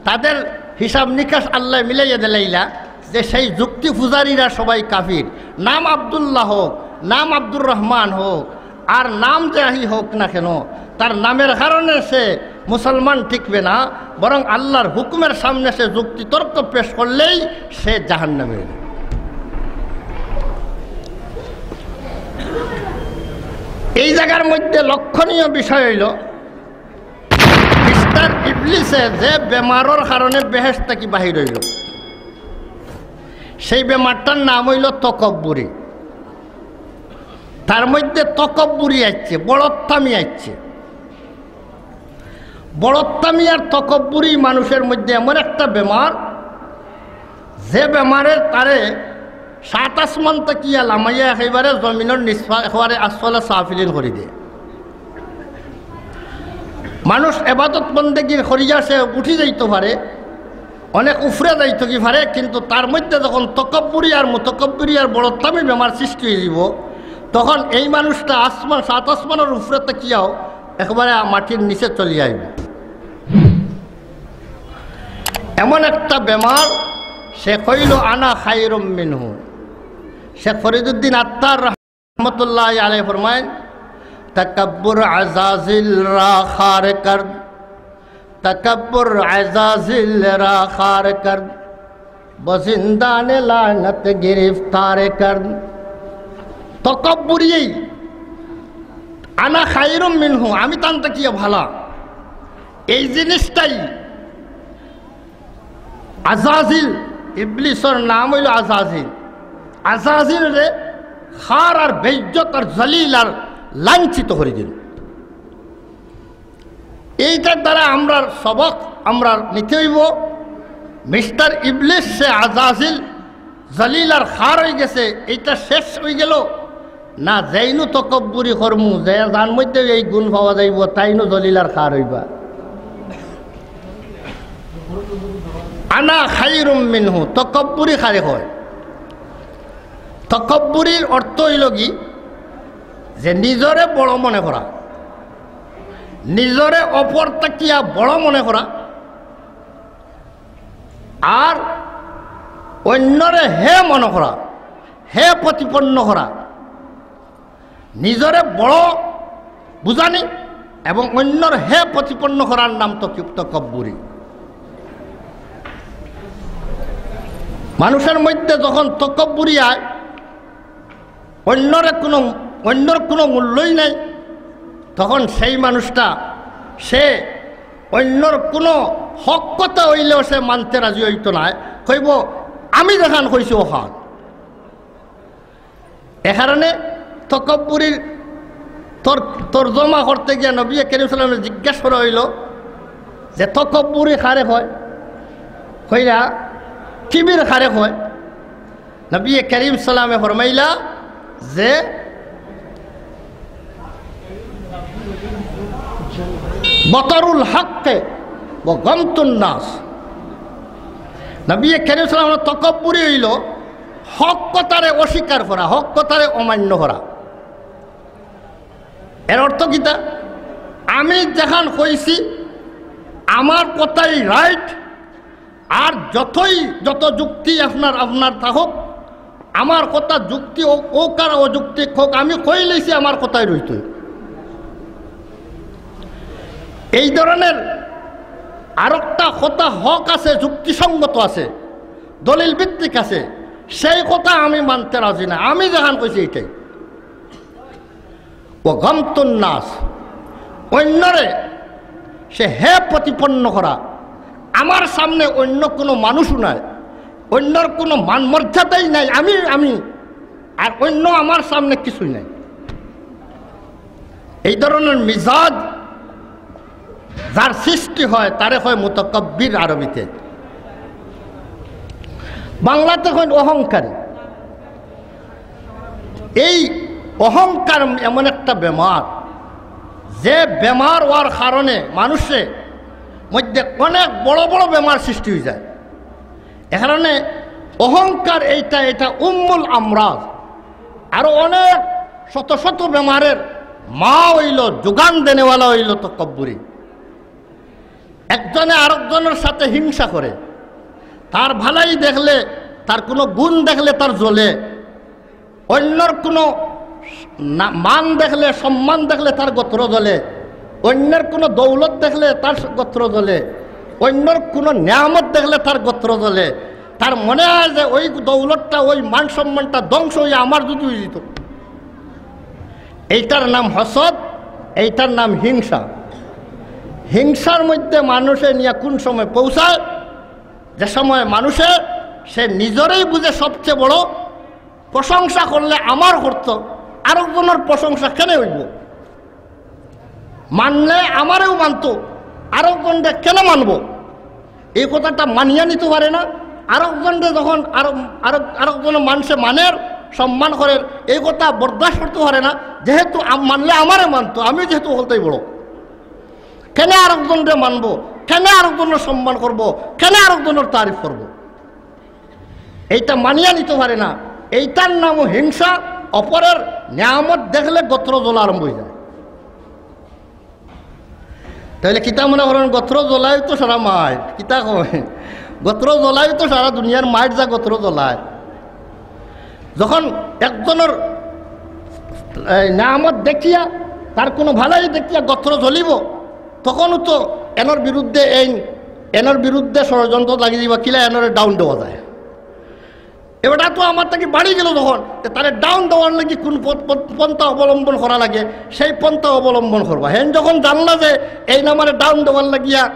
তাদের হিসাব নিকাশ আল্লাহ মিলাইয়া দিলাইলা যে সেই যুক্তি পূজারীরা সবাই কাফির। নাম আব্দুল্লাহ হোক, নাম আব্দুর রহমান হোক, আর নাম যাই হোক না কেন, তার নামের কারণে সে মুসলমান টিকবে না, বরং আল্লাহর হুকুমের সামনে সে যুক্তি তর্ক পেশ করলেই সে জাহান্নামী হবে। এই জাগার মধ্যে লক্ষণীয় বিষয় অইলো, মিস্টার ইবলিসে যে বেমারর কারণে বেহেশত থাকি বাহির অইলো, সেই বেমারটার নাম অইলো তকব্বুরি। তার মধ্যে তকব্বুরি আইছে, বড়ত্বামি আইছে। বড়ত্বামি আর তকব্বুরি মানুষের মধ্যে এমন একটা বেমার, যে বেমারে তারে সাত আসমান থাকিয়া লামাইয়া একেবারে জমিনর নিচফা-, একেবারে আসফালা সাফিলিন করি দেয়। মানুষ এবাদত বন্দেগি করিয়া সে উঠি যাইতো পারে, অনেক উফরে যাইতো কি পারে, কিন্তু তার মধ্যে যখন তকব্বুরি আর মুতকব্বুরি আর বড়ত্বামি বেমার সৃষ্টি অইযিবো, তখন এই মানুষটা আসমান, সাত আসমানর উফরে থাকিয়াও একেবারে মাটির নিচে চলিয়া আইবো। এমন একটা বেমার, সে কইলো, "আনা খাইরুম মিনহু।" শেখ ফরিদুদ্দিন আত্তার রহমতুল্লাহ আলাইহি ফরমাইন, "তাকাব্বুর আজাজিল রা খার কর, তাকাব্বুর আজাজিল রা খার কর, বজিন্দানে লানত গিরফতার কর।" তকব্বুরি, "আনা খাইরুম মিনহু", আমি তান থাকিয়া ভালা, এই জিনিসটাই আজাজিল, ইবলিসর নাম অইলো আজাজিল। আজাজিলরে খার আর বেইজ্জত আর জলিল আর লাঞ্ছিত করি দিল। এইটার দ্বারা আমরার সবক আমরা নিতে অইবো। মিস্টার ইবলিস সে আজাজিল জলিল আর খার অইগেছে, এইটা শেষ অইগেলো। না, যেইনু তকব্বুরি করমু, যে যার মধ্যে এই গুণ পাওয়া যাইবো, তাইনু জলিল আর খার অইবা। আনা খাইরুম মিনহু, তকব্বুরি কারে কয়? তকব্বুরির অর্থ অইলো কি, যে নিজরে বড় মনে করা, নিজরে অপর থাকিয়া বড় মনে করা, আর অইন্যরে হে মনে করা, হে প্রতিপন্ন করা। নিজরে বড় বুঝানি এবং অইন্যর হে প্রতিপন্ন করার নাম তো কি-, তকব্বুরি। মানুষের মধ্যে যখন তকব্বুরি আয়, অইন্যরে কুনু, অইন্যর কুনু মূল্যই নাই, তখন সেই মানুষটা সে অইন্যর কুনু হক কথা অইলেও সে মানতে রাজি অইতো নায়, কইবো, "আমি যেখান কইছি অখান।" এ কারণে তকব্বুরির তর-, তর্জমা করতে গিয়া নবী করিম সাল্লাল্লাহু আলাইহি ওয়াসাল্লামরে জিজ্ঞাসা করা অইলো যে, "তকব্বুরি কারে কয়?" কইলা, "কিবির কারে কয়?" নবী করিম সাল্লামে ফরমাইলা যে, "বতরুল হক্কে ওয়া গমতুন নাস।" নবী করিম সাল্লাল্লাহু আলাইহি ওয়াসাল্লামর তকব্বুরি অইলো হক কথারে অস্বীকার করা, হক কথারে অমান্য করা। এর অর্থ কিতা? আমি যেখান কইছি, আমার কথাই রাইট, আর যতই, যত যুক্তি আপনার, আপনার থাকুক, আমার কথা যুক্তি ও-, অউক আর অযৌক্তিক অউক, আমি কইলাইছি আমার কথাই রইতো। এই ধরনের আরোকটা কথা হক আছে, যুক্তিসঙ্গত আছে, দলিল ভিত্তিক আছে, সেই কথা আমি মানতে রাজি না, আমি যেখান কইছি এইটাই। ওয়া গমতুন নাস, অইন্যরে সে হে প্রতিপন্ন করা। আমার সামনে অইন্য কুনু মানুষও নাই, অইন্যর কুনু মান মর্যাদাই নাই, আমি, আমি, আর অইন্য আমার সামনে কিছুই নাই। এই ধরনের মিজাজ যার সৃষ্টি হয়, তারে কয় মুতাকাব্বির আরবিতে। বাংলাতে কইন অহংকারী। এই অহংকার এমন একটা বেমার, যে বেমার অওয়ার কারণে মানুষের মধ্যে অনেক বড় বড় বেমার সৃষ্টি অইযায়। এ কারণে অহংকার এইটা, এটা উম্মুল আমরাজ। আরো অনেক শত শত বেমারের মা অইলো, যোগান দেনেওয়ালা অইলো তকব্বুরি। একজনে আরকজনর সাথে হিংসা করে, তার ভালাই দেখলে, তার কুনু গুণ দেখলে তার জ্বলে, অইন্যর কুনু না-, মান দেখলে, সম্মান দেখলে তার গোত্র জ্বলে, অইন্যর কুনু দৌলত দেখলে তার গোত্র জ্বলে, অইন্যর কুনু নিয়ামত দেখলে তার গোত্র জ্বলে। তার মনে হয় যে ওই দৌলতটা, ওই মান সম্মানটা ধ্বংস অইয়া আমার যদি অইযিতো। এইটার নাম হসদ, এইটার নাম হিংসা। হিংসার মধ্যে মানুষে নিয়া কোন সময় পৌঁছায়? যে সময় মানুষে, সে নিজরেই বুঝে সবচেয়ে বড়, প্রশংসা করলে আমার করতো, আরকজনর প্রশংসা কেনে অইবো? মানলে আমারেও মানতো, আরকজনরে কেনে মানবো? এই কথাটা মানিয়া নিতো পারে না। আরকজনরে যখন আরো, আরো, আরকজনর মানষে মানের, সম্মান করের, এই কথা বরদাস্ত করতো পারে না। যেহেতু আম-, মানলে আমারে মানতো, আমি যেহেতু হকলতাই বড়, কেনে আরকজনরে মানবো? কেনে আরকজনর সম্মান করবো? কেনে আরকজনর তারিফ করবো? এইটা মানিয়া নিতো পারে না। এইটার নামও হিংসা। অপরের নিয়ামত দেখলে গত্র জ্বলা আরম্ভ অইযায়। তাইলে কিতা মনে করেন, গত্র জ্বলায় তো সারা মাইর, কিতা কয়, গত্র জ্বলায় তো সারা দুনিয়ার মাইর যা গত্র জ্বলায়। যখন একজনর, এই, নিয়ামত দেখিয়া, তার কোনো ভালাই দেখিয়া গত্র জ্বলিবো, তখনও তো এনর বিরুদ্ধে এই, এনর বিরুদ্ধে ষড়যন্ত্র লাগি দিবা, কিলা এনরে down দেওয়া যায়। এবার তো আমার থাকি বাড়ি গেল যখন, তে তারে down দেওয়ার লাগি কোন পথ-, পথ-, পন্থা অবলম্বন করা লাগে, সেই পন্থা অবলম্বন করবা। হেন যখন জানলা যে এইন আমারে down দেওয়ার লাগিয়া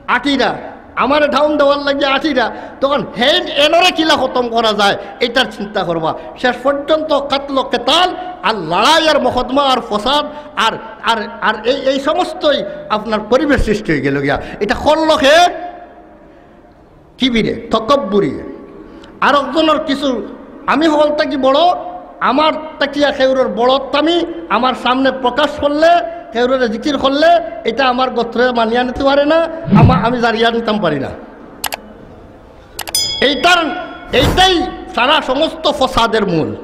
আটিরা, আমারে down দেওয়ার লাগিয়া আটিরা, তখন হেন এনরে কিলা খতম করা যায়, এটার চিন্তা করবা। শেষ পর্যন্ত কাতল কেতাল আর লড়াই আর মকদ্দমা আর ফসাদ আর, আর, আর এই, এই সমস্তই আপনার পরিবেশ সৃষ্টি অইগেল গিয়া। এটা করলো কে? কিবিরে, তকব্বুরিয়ে। আরকজনর কিছু, আমি হকল থাকি বড়, আমার থাকিয়া কেউরর বড়ত্ব আমি আমার সামনে প্রকাশ করলে, কেউররে জিকির করলে, এটা আমার গত্রে মানিয়া নিতো পারে না, আমা-, আমি জারিয়া নিতাম পারি না। এইটার, এইটাই সারা সমস্ত ফসাদের মূল,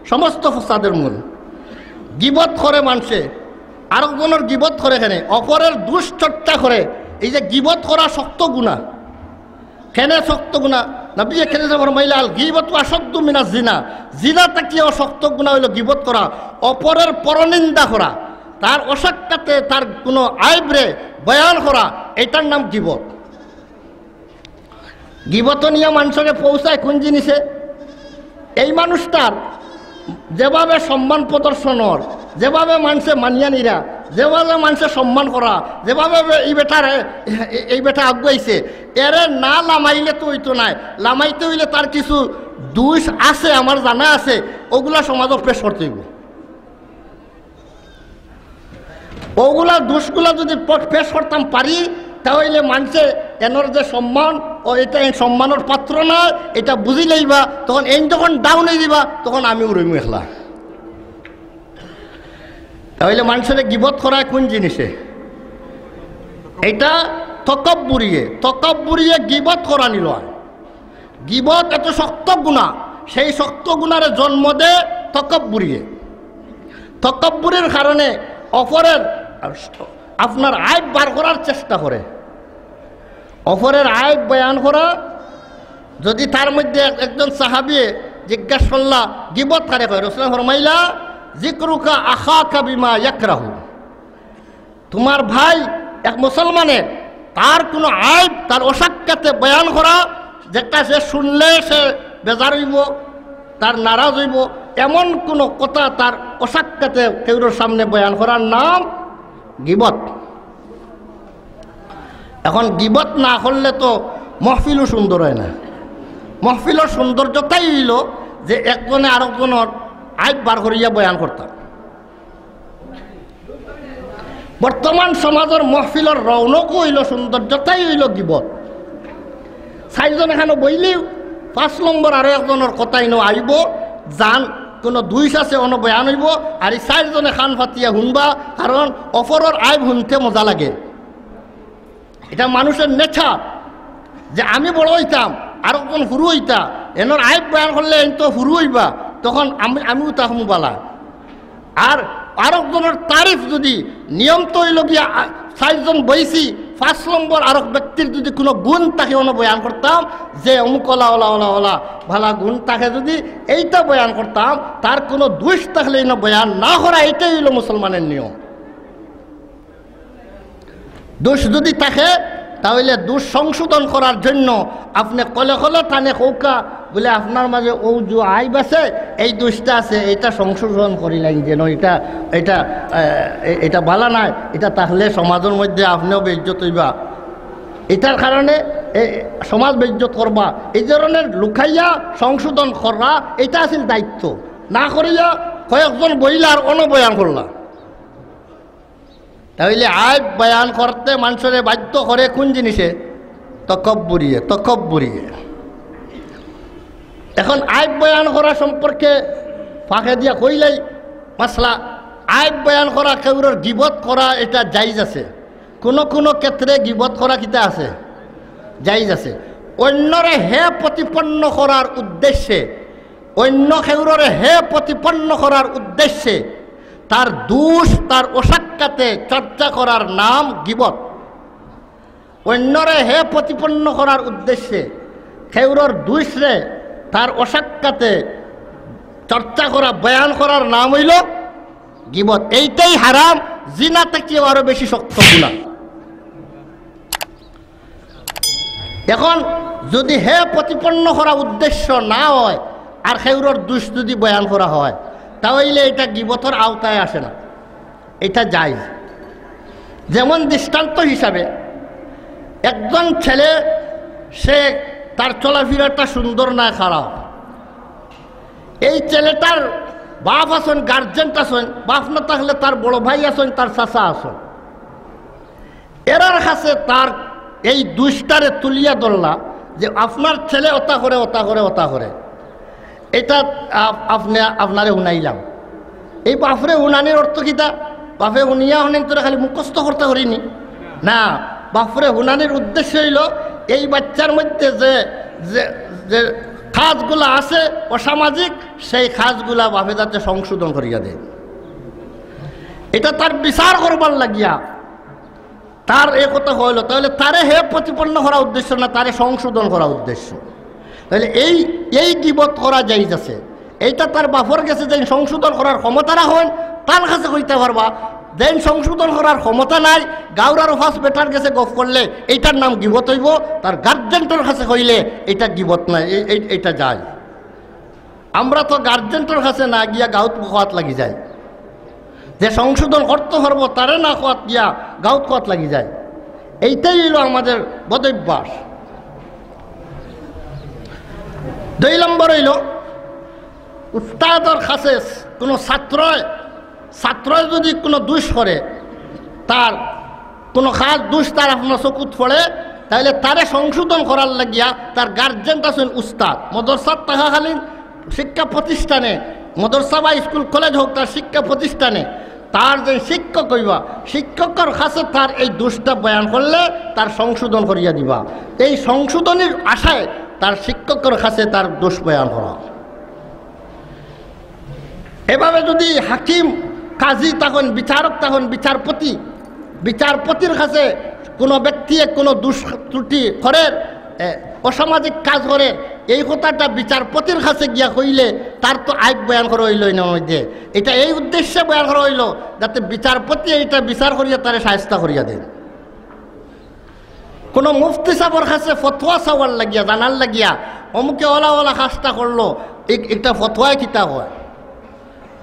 সমস্ত ফসাদের মূল। গিবত করে মানষে, আরকজনর গিবত করে কেনে, অপরের দুষ চর্চা করে। এই যে গিবত করা শক্ত গুনা, কেনে শক্ত গুনা? নবী কেনে ফরমাইলা, "আল গীবাতু আশাদ্দু মিনাজ জিনা।" জিনা থাকিও শক্ত গুনা অইলো গিবত করা, অপরের পরনিন্দা করা, তার অসাক্ষাতে তার কোনো আইবরে বয়ান করা, এটার নাম গিবত। গিবত নিয়া মানষরে পৌঁছায় কোন জিনিসে? এই মানুষটার যেভাবে সম্মান প্রদর্শন অর, যেভাবে মানষে মানিয়া নিরা, যেভাবে মানষে সম্মান করা, যেভাবে বে-, এই বেটারে, এ-, এই বেটা আগুয়াইছে, এরে না লামাইলে তো অইতো নায়। লামাইতে অইলে তার কিছু দুষ আছে, আমার জানা আছে, ওগুলা সমাজো পেশ করতে অইবো। ওগুলা দুষগুলা যদি প-, পেশ করতাম পারি, তাহলে মানষে এনর যে সম্মান, ও এটা এই সম্মানর পাত্র না, এটা বুঝি লইবা। তখন এইন যখন down অই দিবা, তখন আমি উড়ইমু একলা। তাহলে মানষরে গিবত করায় কোন জিনিসে? এটা তকব্বুরিয়ে, তকব্বুরিয়ে গিবত করা নিল। গিবত এত শক্ত গুনা, সেই শক্ত গুনারে জন্ম দে তকব্বুরিয়ে। তকব্বুরির কারণে অপরের আপনার আইব বার করার চেষ্টা করে, অপরের আইব বয়ান করা। যদি তার মধ্যে এক-, একজন সাহাবিয়ে জিজ্ঞাসা করলা, "গিবত কারে কয়?" রাসূলুল্লাহ ফরমাইলা, "জিকরুকা আখাকা বিমা ইয়াকরাহু।" তোমার ভাই এক মুসলমানের তার কোনো আইব তার অসাক্ষাতে বয়ান করা, যেটা সে শুনলে সে বেজার অইবো, তার নারাজ অইবো, এমন কোনো কথা তার অসাক্ষাতে কেউর সামনে বয়ান করার নাম গিবত। এখন গিবত না করলে তো মহফিলও সুন্দর অয় না। মহফিলর সৌন্দর্যতাই অইলো যে একজনে আরকজনর আইব বার করিয়া বয়ান করতা। বর্তমান সমাজর মহফিলর রৌনকও অইলো, সৌন্দর্যতাই অইলো গিবত। চাইরজন এখানো বইলেও পাঁচ নম্বর আরো একজনর কথা ইনো আইবো, যান কোনো দুষ আছে অনো বয়ান অইবো, আর এই চাইরজনে কান পাতিয়া হুনবা, কারণ অপরর আইব হুনতে মজা লাগে। এটা মানুষের nature, যে আমি বড় অইতাম, আরকজন হুরু অইতা, এনর আইব বয়ান করলে এইন তো হুরু অইবা, তখন আমি, আমিও তা হুনমু বালা। আর আরকজনর তারিফ যদি নিয়ম তো অইলো গিয়া, আ, চাইরজন বইছি, পাঁচ নম্বর আরক ব্যক্তির যদি কোনো গুণ থাকে অনো বয়ান করতাম, যে অমুক অলা, অলা, অলা, অলা, ভালা গুণ থাকে যদি এইটা বয়ান করতাম, তার কোনো দুষ থাকলে ইনো বয়ান না করা, এইটাই অইলো মুসলমানের নিয়ম। দুষ যদি থাকে, তাইলে দোষ সংশোধন করার জন্য আপনে কলে কলে তানে কউক্কা, বুলে, "আপনার মাঝে অউ যে আইব আছে, এই দোষটা আছে, এটা সংশোধন করিলাইন যেন, এটা, এটা, এ, এ, এটা বালা নায়, এটা তাইলে সমাজর মধ্যে আপনেও বেইজ্জত অইবা, এটার কারণে এ, সমাজ বেইজ্জত করবা।" এই ধরনের লুকাইয়া সংশোধন করা, এটা আছিল দায়িত্ব। না করিয়া কয়েকজন বইলা আর অনো বয়ান করলা। তাইলে আইব বয়ান করতে মানষরে বাধ্য করে কোন জিনিসে? তকব্বুরিয়ে, তকব্বুরিয়ে। এখন আইব বয়ান করা সম্পর্কে ফাঁকে দিয়া কইলাই মাসলা, আইব বয়ান করা, কেউরর গিবত করা, এটা জায়েজ আছে। কোনো কোনো ক্ষেত্রে গিবত করা কিতা আছে? জায়েজ আছে। অন্যরে হেয় প্রতিপন্ন করার উদ্দেশ্যে, অন্য কেউররে হেয় প্রতিপন্ন করার উদ্দেশ্যে তার দোষ, তার অসাক্ষাতে চর্চা করার নাম গিবত। অন্যরে হেয় প্রতিপন্ন করার উদ্দেশ্যে কেউরর দোষরে তার অসাক্ষাতে চর্চা করা, বয়ান করার নাম অইলো গিবত। এইটাই হারাম, জিনা থাকিও আরো বেশি শক্ত গুনা। এখন যদি হেয় প্রতিপন্ন করা উদ্দেশ্য না হয়, আর কেউরর দোষ যদি বয়ান করা হয়, তাইলে এটা গিবতর আওতায় আসে না, এটা জায়েজ। যেমন দৃষ্টান্ত হিসাবে, একজন ছেলে, সে, তার চলাফিরাটা সুন্দর নায়, খারাপ, এই ছেলেটার বাপ আছইন, গার্জেন আছইন, বাপ না থাকলে তার বড় ভাই আছইন, তার চাচা আছইন, এরার কাছে তার এই দোষটারে তুলিয়া ধরলা যে, "আপনার ছেলে অতা করে, অতা করে, অতা করে।" এটা আপ-, আপনে, আপনারে হুনাইলাম। এই বাপরে হুনানির অর্থ কিতা? বাপে হুনিয়া হুনানি তোরা খালি মুখস্থ করতা করিনি না, বাপরে হুনানির উদ্দেশ্য অইলো এই বাচ্চার মধ্যে যে, যে, যে কাজগুলা আছে অসামাজিক, সেই কাজগুলা বাপে যাতে সংশোধন করিয়া দেয়। এটা তার বিচার করবার লাগিয়া তার এ কথা কইলো, তাইলে তারে হেয় প্রতিপন্ন করা উদ্দেশ্য না, তারে সংশোধন করা উদ্দেশ্য। তাইলে এই, এই গিবত করা জায়েজ আছে। এইটা তার বাপর গেছে যেইন সংশোধন করার ক্ষমতা রাখইন, তার কাছে কইতা পারবা। যেইন সংশোধন করার ক্ষমতা নাই, গাউর আরো পাঁচ বেটার গেছে গফ করলে এইটার নাম গিবত অইবো, তার গার্জেনর কাছে কইলে এইটা গিবত নায়, এই, এই, এইটা জায়েজ। আমরা তো গার্জেনর কাছে না গিয়া গাউত কওয়াত লাগি যাই, যে সংশোধন করতো পারবো তারে না কওয়াত গিয়া গাউত কওয়াত লাগি যাই। এইটাই অইলো আমাদের বদভ্যাস। দুই নম্বর অইলো, উস্তাদর কাছে কোনো ছাত্রয়, ছাত্রয় যদি কোনো দোষ করে, তার কোনো কাজ দোষ তার আপনার চকুত পড়ে, তাইলে তারে সংশোধন করার লাগিয়া তার গার্জেন আছইন উস্তাদ, মাদ্রাসাত থাকাকালীন শিক্ষা প্রতিষ্ঠানে, মাদ্রাসা বা স্কুল কলেজ হোক, তার শিক্ষা প্রতিষ্ঠানে তার যে শিক্ষক অইবা, শিক্ষকর কাছে তার এই দোষটা বয়ান করলে তার সংশোধন করিয়া দিবা। এই সংশোধনীর আশায় তার শিক্ষকর কাছে তার দোষ বয়ান করা। এভাবে যদি হাকিম, কাজী থাকইন, বিচারক থাকইন, বিচারপতি, বিচারপতির কাছে কোনো ব্যক্তিয়ে কোনো দুষ ত্রুটি করের, এ, অসামাজিক কাজ করের, এই কথাটা বিচারপতির কাছে গিয়া কইলে তার তো আইব বয়ান করা অইলো না মধ্যে। এটা এই উদ্দেশ্যে বয়ান করা অইলো যাতে বিচারপতি এইটা বিচার করিয়া তারে শায়েস্তা করিয়া দেন। কোনো মুফতি সাবর কাছে ফতোয়া চাওয়ার লাগিয়া, জানার লাগিয়া, অমুকে অলা অলা কাজটা করলো, এক-, একটা ফতোয়ায় কিতা হয়?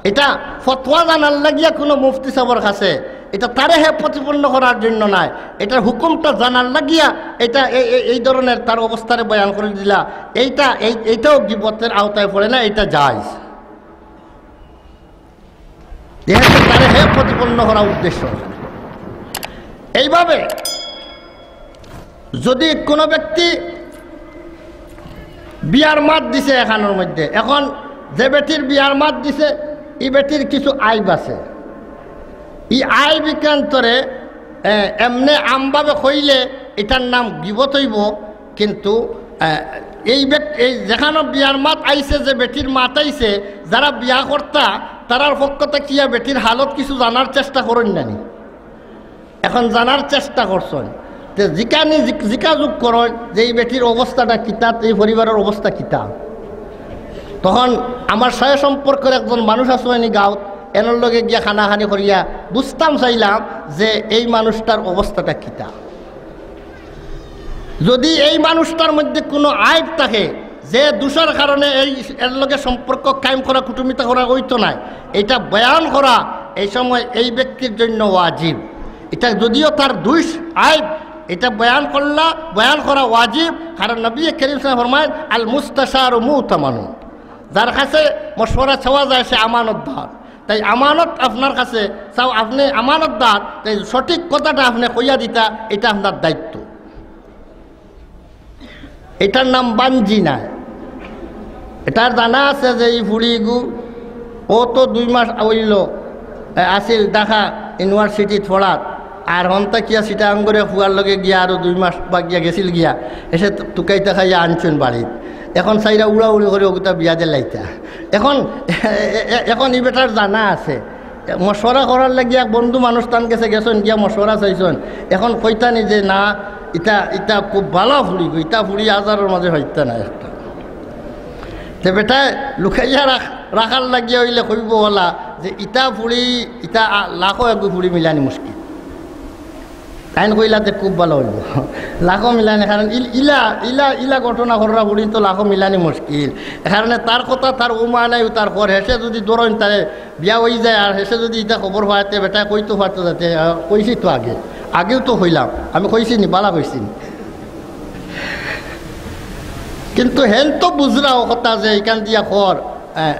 এটা ফতোয়া জানার লাগিয়া কোনো মুফতি সাবর কাছে, এটা তারে হেয় প্রতিপন্ন করার জন্য নায়, এটার হুকুমটা জানার লাগিয়া এটা এ-, এ-, এই ধরনের তার অবস্থারে বয়ান করি দিলা, এইটা, এই, এইটাও গিবতের আওতায় পড়ে না, এটা জায়েজ। যেহেতু তারে হেয় প্রতিপন্ন করা উদ্দেশ্য। এইভাবে যদি কোনো ব্যক্তি বিয়ার মাত দিছে এখানোর মধ্যে, এখন যে বেটির বিয়ার মাত দিছে, ই বেটির কিছু আইব আছে। ই আইব ইকান্তরে, এ, এমনে আমভাবে কইলে এটার নাম গিবত অইবো, কিন্তু, এ, এই বেট-, এই যেখানো বিয়ার মাত আইছে, যে বেটির মাত আইছে, যারা বিয়া করতা, তারার পক্ষ থাকিয়া বেটির হালত কিছু জানার চেষ্টা করইন না নি? এখন জানার চেষ্টা করছইন, তে জিকানি জিক-, জিকাযোগ করইন যে এই বেটির অবস্থাটা কিতা, এই পরিবারর অবস্থা কিতা। তখন আমার সয় সম্পর্কর একজন মানুষ আছইন নি গাউত, এনর লগে গিয়া কানাকানি করিয়া বুঝতাম চাইলাম যে এই মানুষটার অবস্থাটা কিতা। যদি এই মানুষটার মধ্যে কোনো আইব থাকে, যে দোষর কারণে এই, এর লগে সম্পর্ক কায়েম করা, কুটুমিতা করা অইতো নায়, এটা বয়ান করা এই সময় এই ব্যক্তির জন্য ওয়াজিব। এটা যদিও তার দোষ, আইব, এটা বয়ান করলা, বয়ান করা ওয়াজিব, কারণ নবী করিম সাল্লাল্লাহু আলাইহি ওয়াসাল্লাম ফরমায়, "আল মুস্তাশারু মুতামানুন", যার কাছে মশওয়ারা চাওয়া যায় সে আমানতদার। তাই আমানত আপনার কাছে চাও, আপনি আমানতদার, তাই সঠিক কথাটা আপনি কইয়া দিতা, এটা আপনার দায়িত্ব। এটার নাম বাঞ্জি নায়। এটার জানা আছে যে এই ফুড়িগু, ও তো দুই মাস অইল, এ, আছিল ঢাকা ইউনিভার্সিটিত পড়াত, আর হন্তা কিয়া সিটাঙ্গরে ফুয়ার লগে গিয়া আরো দুই মাস বাগিয়া গেছিল গিয়া, এসে তু-, তুকাইতা খাইয়া আনছইন বাড়িত। এখন চাইরা উড়াউড়ি করে ওগুতা বিয়া দিলাইতা। এখন, এ-, এ-, এখন ই বেটার জানা আছে, মশওয়ারা করার লাগি এক বন্ধু মানুষ তান গেছে গেছইন, গিয়া মশওয়ারা চাইছইন। এখন কইতা নি যে, "না, ইটা, ইটা খুব ভালা ফুড়ি গো, ইটা ফুড়ি হাজারর মাঝে পাইতা না একটা।" তে বেটায় লুকাইয়া রাখ-, রাখার লাগিয়া অইলে কইবো ওলা যে, "ইটা ফুড়ি, ইটা আ-, লাখো এগু ফুড়ি মিলানি মুশকিল।" তাইন কইলা তে খুব ভালা অইবো। লাখো মিলানি, কারণ ইল-, ইলা, ইলা, ইলা ঘটনা কররা ফুড়ি তো লাখো মিলানি মুশকিল। এ কারণে তার কথা, তার উমা নাই, তার ঘর হেষে যদি ধরইন তারে বিয়া অই যায়, আর হেষে যদি ইটা খবর পায়, তে বেটায় কইতো পারতো যাতে, আহ, কইছি তো আগে, আগেও তো কইলাম, আমি কইছি নি, বালা কইছি নি। কিন্তু হেন তো বুঝরা ও কথা যে ইখান দিয়া কর, আহ,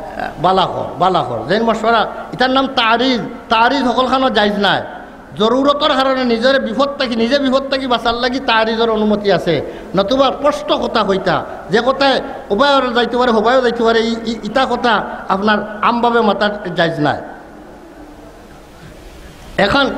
বালা কর, বালা কর। যেন মশওয়ারা, ইটার নাম তারিজ, তারিজ হকলখানো জাইজ নায়। জরুরতর কারণে নিজরে বিপদ থাকি, নিজে বিপদ থাকি বাঁচার লাগি তারিজর অনুমতি আছে। নতুবা স্পষ্ট কথা কইতা, যে কথায় ওবায়ও যাইতো পারে, হবায়ও যাইতো পারে, ই-, ই-, ইটা কথা আপনার আমভাবে মাতার জাইজ নায়। এখন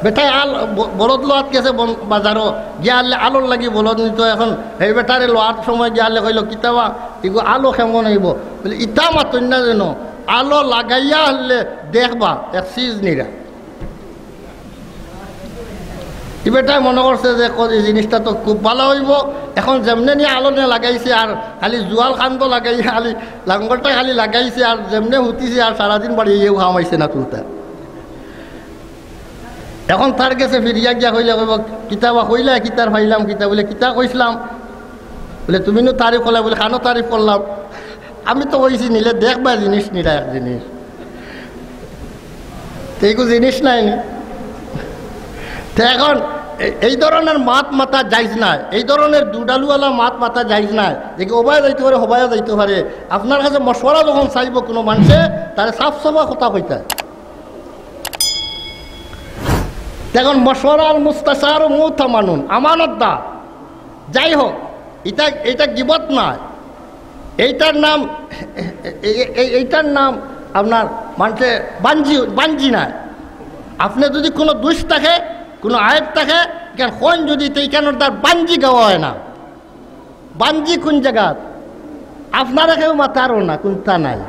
বেটায় আল-, ব-, বলদ লওয়াত গেছে বন-, বাজারো, গিয়া আনলে আলোর লাগি বলদ নিতো। এখন এই বেটারে লওয়ার সময় গিয়া আনলে কইলো, "কিতাবা, ইগু আলো কেমন অইবো?" বলে, "ইতা মাতইন না যেন, আলো লাগাইয়া আনলে দেখবা, এক চিজ নিরা।" ই বেটায় মনে করছে যে, "ক-, এই জিনিসটা তো খুব ভালা অইবো।" এখন যেমনে নিয়া আলো নিয়া লাগাইছে, আর খালি জুয়াল কান্দো লাগাইয়া, খালি লাঙ্গলটা খালি লাগাইছে, আর যেমনে হুতিছে, আর সারাদিন বাড়ি ইয়েও হামাইছে না তুলতা। এখন তার গেছে ফিরিয়া গিয়া কইলে কইবো, "কিতাবা কইলা, কিতার পাইলাম কিতা?" বলে, "কিতা কইছলাম?" বলে, "তুমি নু তারিফ করলা।" বলে, "কানো তারিফ করলাম?" "আমি তো কইছি নিলে দেখবা জিনিস, নিরা এক জিনিস।" তো এইগু জিনিস নায় নি? তো এখন এ-, এই ধরনের মাত মাতা জাইজ নায়, এই ধরনের দুডালুওয়ালা মাত মাতা জাইজ নায়। যে কি ওবায় যাইতো পারে, হবায়ও যাইতো পারে। আপনার কাছে মশওয়ারা যখন চাইবো কোনো মানুষে, তারে সাফ সাফা কথা কইতা। তো এখন মশওয়ারা, আল মুস্তাশারু মুতামানুন, আমানতদার। যাই হোক, এটা, এটা গিবত নায়। এইটার নাম, এই, এই, এইটার নাম আপনার মানষে বাঞ্জি, বাঞ্জি নায়। আপনে যদি কোনো দোষ থাকে, কোনো আইব থাকে, ইখান কইন যদি, তো ইখানর দ্বার বাঞ্জি গাওয়া অয় না। বাঞ্জি কোন জাগাত? আপনারে কেউ মাতারও না, কুন্তা নাই।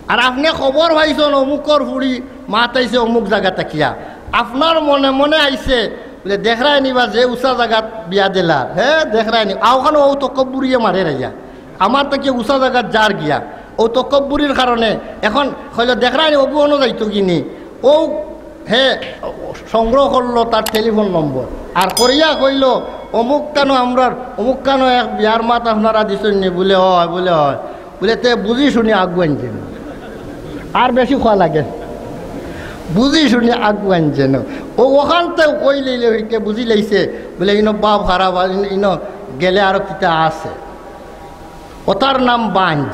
আর আপনে খবর পাইছইন অমুকর ফুড়ি মাতাইছে অমুক জাগা থাকিয়া, আপনার মনে মনে আইছে, বলে, "দেখরায় নি বা যে উচা জাগাত বিয়া দিলার, হে, দেখরায় নি।" আ, ওখানো ও তকব্বুরিয়ে মারে রাইয়া, আমার থাকি উচা জাগাত যার গিয়া, ও তকব্বুরির কারণে এখন কইলো, "দেখরায় নি, অগু অনো যাইতো গি নি।" ও হে সংগ্রহ করলো তার টেলিফোন নম্বর, আর করিয়া কইলো, "অমুক কানো আমরার, অমুক কানো এক বিয়ার মাত আপনারা দিছইন নি?" বলে, "অয়, বলে অয়।" বলে, "তে বুঝি শুনি আগুয়াইন যেন।" আর বেশি কওয়া লাগে না। "বুঝি শুনি আগুয়াইন যেন।" ও ওখান তো কই লইলে হইতে বুঝি লইছে, বলে, "ইনো বাপ খারাপ, আর ইনো, ইনো গেলে আরো কিতা আছে।" ওটার নাম বাঞ্জ,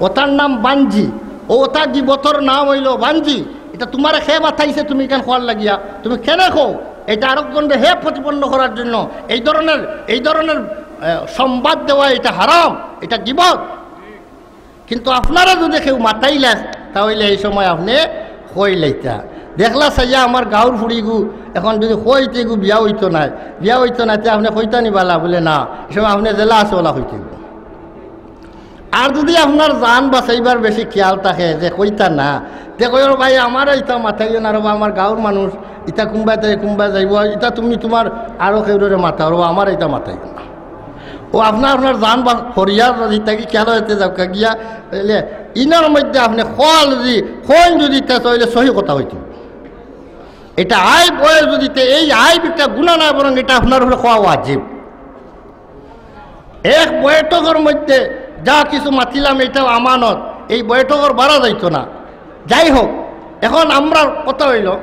ওটার নাম বাঞ্জি, ও ওটা গিবতর নাম অইলো বাঞ্জি। এটা তুমারে কে মাতাইছে তুমি ইখান কওয়ার লাগিয়া? তুমি কেনে কও? এটা আরকজনরে হে প্রতিপন্ন করার জন্য এই ধরনের, এই ধরনের, আহ, সংবাদ দেওয়া, এটা হারাম, এটা গিবত। কিন্তু আপনারে যদি কেউ মাতাইলা, তা অইলে এই সময় আপনে কইলাইতা। দেখলা চাইয়া আমার গাঁওর ফুড়িগু, এখন যদি কই তে ইগু বিয়া অইতো নায়, বিয়া অইতো নায়, তে আপনে কইতা নি বালা? বলে, "না।" এই সময় আপনে যেলা আছে ওলা কইতে অইবো। আর যদি আপনার জান বাঁচাইবার বেশি খেয়াল থাকে যে কইতা না, তে কইও, "ভাই, আমারে ইতা মাতাইও না রে বা, আমার গাঁওর মানুষ, ইতা কুনবায় তাই কুনবায় যাইবো, ইতা তুমি তুমার আরো কেউরে মাতাও রে বা, আমারে ইতা মাতাইও না।" ও আপনার, আপনার জান বা-, হরিয়ার ইতা কি খেয়াল অইতে যাউক্কা গিয়া, বুঝলে? ইনার মধ্যে আপনে কওয়া যদি, কইন যদি তে অইলে সহি কথা অইতো। এটা আইব অয় যদি তে, এই আইব এটা গুনা না, বরং এটা আপনার উপরে কওয়া ওয়াজিব। এক বৈঠকর মধ্যে যা কিছু মাতিলাম, এটাও আমানত, এই বৈঠকর বারা যাইতো না। যাই হোক, এখন আমরার কথা অইলো,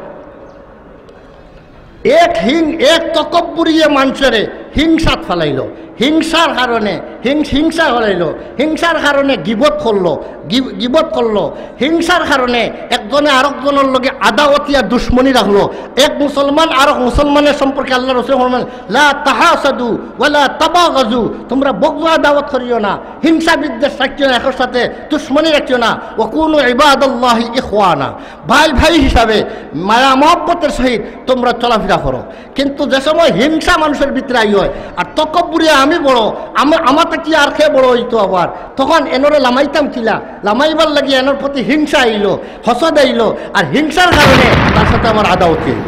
এক হিং-, এক তকব্বুরিয়ে মানষরে হিংসাত ফালাইলো, হিংসার কারণে হিং-, হিংসা ফালাইলো, হিংসার কারণে গিবত করলো, গি-, গিবত করলো, হিংসার কারণে একজনে আরকজনর লগে আদাওয়াতি আর দুশমনি রাখলো। এক মুসলমান আরক মুসলমানের সম্পর্কে আল্লার রসুল ফরমান, "লা তাহাসাদু ওয়া লা তাবাগাজু", তোমরা বগজ আদাওয়াত করিও না, হিংসা বিদ্বেষ রাখিও না, একর সাথে দুশমনি রাখিও না। "ওয়া কুনু ইবাদাল্লাহি ইখওয়ানা", ভাই ভাই হিসাবে মায়া মহব্বতের সহিত তোমরা চলাফেরা করো। কিন্তু যে সময় হিংসা মানুষের ভিতরে আই হয়, আর তকব্বুরি আমি বড়, আমা-, আমার থাকি আর কে বড় অইতো আবার, তখন এনরে লামাইতাম কিলা? লামাইবার লাগি এনর প্রতি হিংসা আইলো, হসদ আইলো, আর হিংসার কারণে তার সাথে আমার আদাওয়াতি অইলো।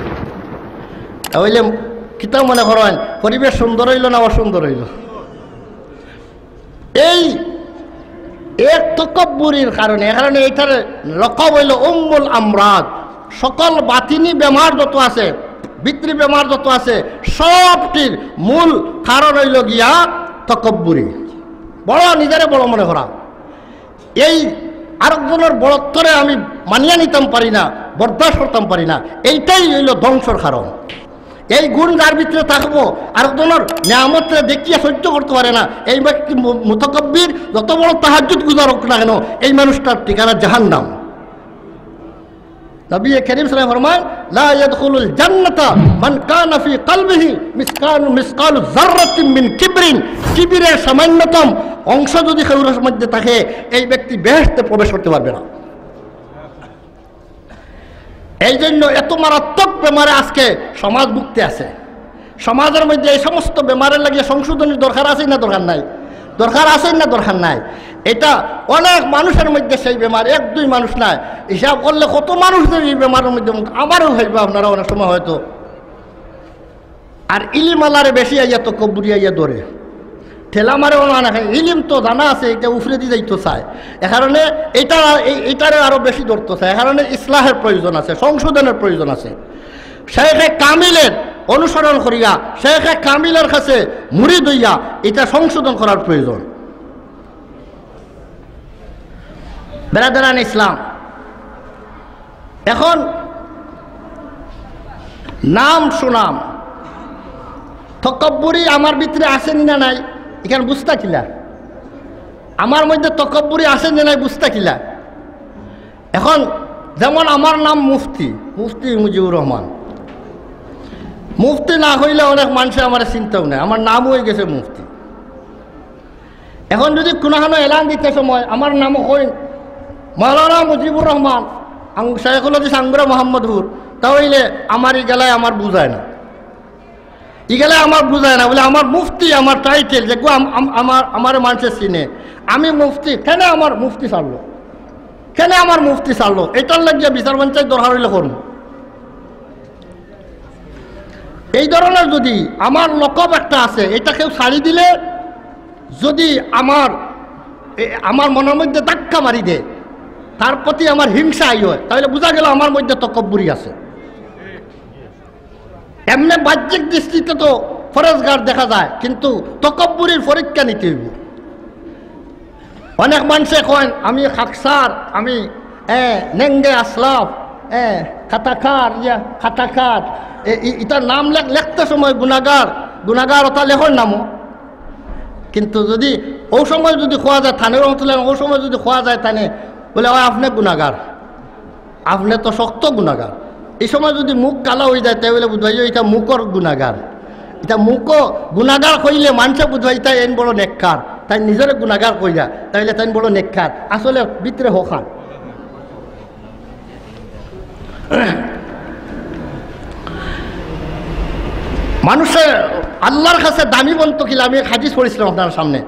তাইলে কিতা মনে করেন, পরিবেশ সুন্দর অইলো না অসুন্দর অইলো? এই এক তকব্বুরির কারণে, এ কারণে এটার লকব অইলো উম্মুল আমরাদ। সকল বাতিনি বেমার যত আছে, ভিতরি বেমার যত আছে, সবটির মূল কারণ অইলো গিয়া তকব্বুরি, বড়, নিজরে বড় মনে করা। এই আরকজনর বড়ত্বরে আমি মানিয়া নিতাম পারি না, বরদাস্ত করতাম পারি না, এইটাই অইলো ধ্বংসর কারণ। এই গুণ যার ভিতরে থাকবো, আরকজনর নিয়ামতরে দেখিয়া সহ্য করতে পারে না, এই ব্যক্তি মু-, মুতাকাব্বির, যত বড় তাহাজ্জুদ গুজার হোক না কেন, এই মানুষটার ঠিকানা জাহান্নাম। নবী করিম সাল্লাল্লাহু আলাইহি ওয়াসাল্লাম ফরমান, "লা ইয়াদখুলুল জান্নাতা মান কানা ফি কলবিহি মিসকালু, মিসকালু জাররাতিন মিন কিবরিন।" কিবিরের সামান্যতম অংশ যদি কেউর মধ্যে থাকে, এই ব্যক্তি বেহেশতে প্রবেশ করতে পারবে না। এই জন্য এত মারাত্মক বেমারে আজকে সমাজ ভুগতে আছে। সমাজের মধ্যে এই সমস্ত বেমারের লাগিয়া সংশোধনীর দরকার আছে না দরকার নাই? দরকার আছে না দরকার নাই? এটা অনেক মানুষের মধ্যে সেই বেমার, এক দুই মানুষ নাই, হিসাব করলে কত মানুষ যে এই বেমারের মধ্যে ভুগ-, আমারও হইবে, আপনারা অনেক সময় হয়তো। আর ইলিম আলারে বেশি আইয়া তকব্বুরি আইয়া ধরে। ঠেলা মারে ওলা না খায়, ইলিম তো জানা আছে, এটা উফরেদি যাইতো চায়। এ কারণে এটা, এই-, এটারে আরো বেশি ধরতো চায়। এ কারণে ইসলাহের প্রয়োজন আছে, সংশোধনের প্রয়োজন আছে। শেখে কামিলের অনুসরণ করিয়া, শেখে কামিলের কাছে মুরিদ হইয়া এটা সংশোধন করার প্রয়োজন। বেরাদারান ইসলাম, এখন নাম সুনাম, তকব্বুরি আমার ভিতরে আছে নি না নাই, এখান বুঝতা কিলা? আমার মধ্যে তকব্বুরি আছে নি নাই, বুঝতা কিলা? এখন যেমন আমার নাম মুফতি, মুফতি মুজিবুর রহমান। মুফতি না হইলে অনেক মানুষে আমারে চিনতাম নায়, আমার নাম হয়ে গেছে মুফতি। এখন যদি কুনাখানো এলান দিতে সময় আমার নাম কইন মাওলানা মুজিবুর রহমান, আং-, শাইখুল হাদিস আঙ্গুরা মোহাম্মদপুর, তা অইলে আমার ইগালায় আমার বুঝায় না, ইগালায় আমার বুঝায় না, বলে আমার মুফতি, আমার টাইটেল, যে গো আম-, আম-, আমার, আমার মানুষে চিনে, আমি মুফতি, কেনে আমার মুফতি ছাড়লো, কেনে আমার মুফতি ছাড়লো, এটার লাগিয়া বিচার পঞ্চায়েত দরকার হইলে করুন। এই ধরনের যদি আমার লকব একটা আছে, এটা কেউ ছাড়ি দিলে, যদি আমার, এ, আমার মনের মধ্যে ধাক্কা মারি দেয়, তার প্রতি আমার হিংসা আই হয়, তাহলে বুঝা গেল আমার মধ্যে তকব্বুরি আছে। এমনে বাহ্যিক দৃষ্টিতে তো ফরেজগার দেখা যায়, কিন্তু তকব্বুরির পরীক্ষা নিতে হইব। অনেক মানুষে কইন, "আমি খাকসার, আমি, এ, নেঙ্গে আসলাফ, এ, খাতাকার, ইয়া, খাতাকার।" এ, ই-, ইতার নাম লেখ-, লেখতে সময় গুনাগার, গুনাগার ওটা লেখর নামও। কিন্তু যদি ও সময় যদি খোয়া যায়, থানে রহমতুল্লাহ, ও সময় যদি খোয়া যায়, তানে বলে, "ওই আপনি গুনাগার।" আপনি তো শক্ত গুনাগার। এই সময় যদি মুখ কালা হয়ে যায়, তাই বলে বুঝবাইও এটা মুখর গুনাগার। এটা মুখ গুনাগার কইলে মানুষে বুঝবাই তাই এন বড় নেককার, তাই নিজের গুনাগার কইরা, তাইলে তাই বড় নেককার, আসলে ভিতরে হকার। মানুষে আল্লাহর কাছে দামি বলতো কিলা, আমি এক হাদিস পড়ছিলাম আপনার সামনে।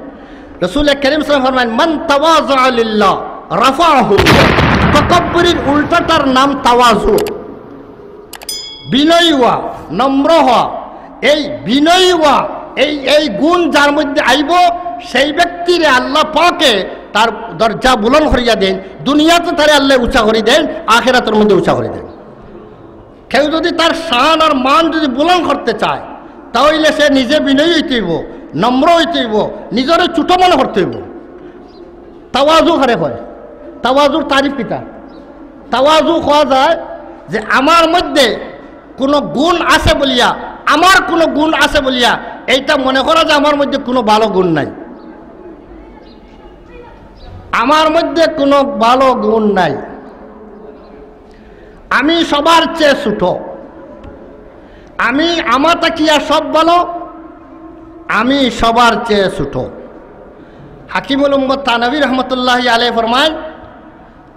রসুল করিম সাল্লাল্লাহু আলাইহি ওয়াসাল্লাম ফরমাইন, "মান তাওয়াযা লিল্লাহ রাফাআহু।" তকব্বুরির উল্টাটার নাম তাওয়াজু, বিনয়ী হওয়া, নম্র হওয়া। এই বিনয়ী হওয়া, এই, এই গুণ যার মধ্যে আইব, সেই ব্যক্তিরে আল্লাহ পাকে তার দরজা বুলন্দ করিয়া দেন, দুনিয়াতে তারে আল্লাহ উঁচা করে দেন, আখেরাতের মধ্যে উঁচা করে দেন। কেউ যদি তার শান আর মান যদি বুলন্দ করতে চায়, তাহলে সে নিজে বিনয়ী হইতে হইব, নম্র অইতে অইবো, নিজরে ছোট মনে করতে অইবো। তাওয়াজু কারে কয়? তাওয়াজুর তারিফ কিতা? তাওয়াজু কওয়া যায় যে আমার মধ্যে কোনো গুণ আছে বলিয়া, আমার কোনো গুণ আছে বলিয়া এইটা মনে করা যে আমার মধ্যে কোনো ভালো গুণ নাই, আমার মধ্যে কোনো ভালো গুণ নাই, আমি সবার চেয়ে ছোট, আমি, আমার থাকিয়া সব ভালো, আমি সবার চেয়ে ছোট। হাকিমুল উম্মত থানবী রহমতুল্লাহি আলাইহি ফরমায়,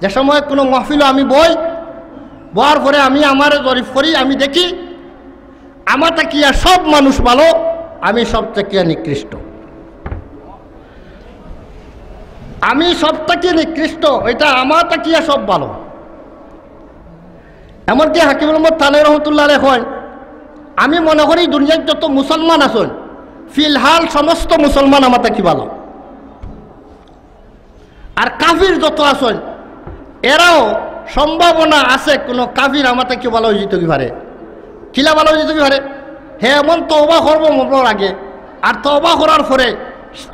যে সময় কোনো মাহফিলো আমি বই, বওয়ার পরে আমি আমারে জরিপ করি, আমি দেখি আমার থাকিয়া সব মানুষ ভালো, আমি সব থাকিয়া নিকৃষ্ট। আমি সব থাকিয়া নিকৃষ্ট, এটা আমার থাকিয়া সব ভালো। এমনকি হাকিমুল উম্মত থানবী রহমতুল্লাহ আলাইহি কয়, আমি মনে করি দুনিয়ার যত মুসলমান আছইন, ফিলহাল সমস্ত মুসলমান আমার থাকি ভালো। আর কাফির যত আছইন, এরাও সম্ভাবনা আছে কোনো কাফির আমার থাকি ভালো অইযিতো কি পারে। কিলা ভালো অইযিতো কি পারে? হে এমন তওবা করবো মরার আগে, আর তওবা করার পরে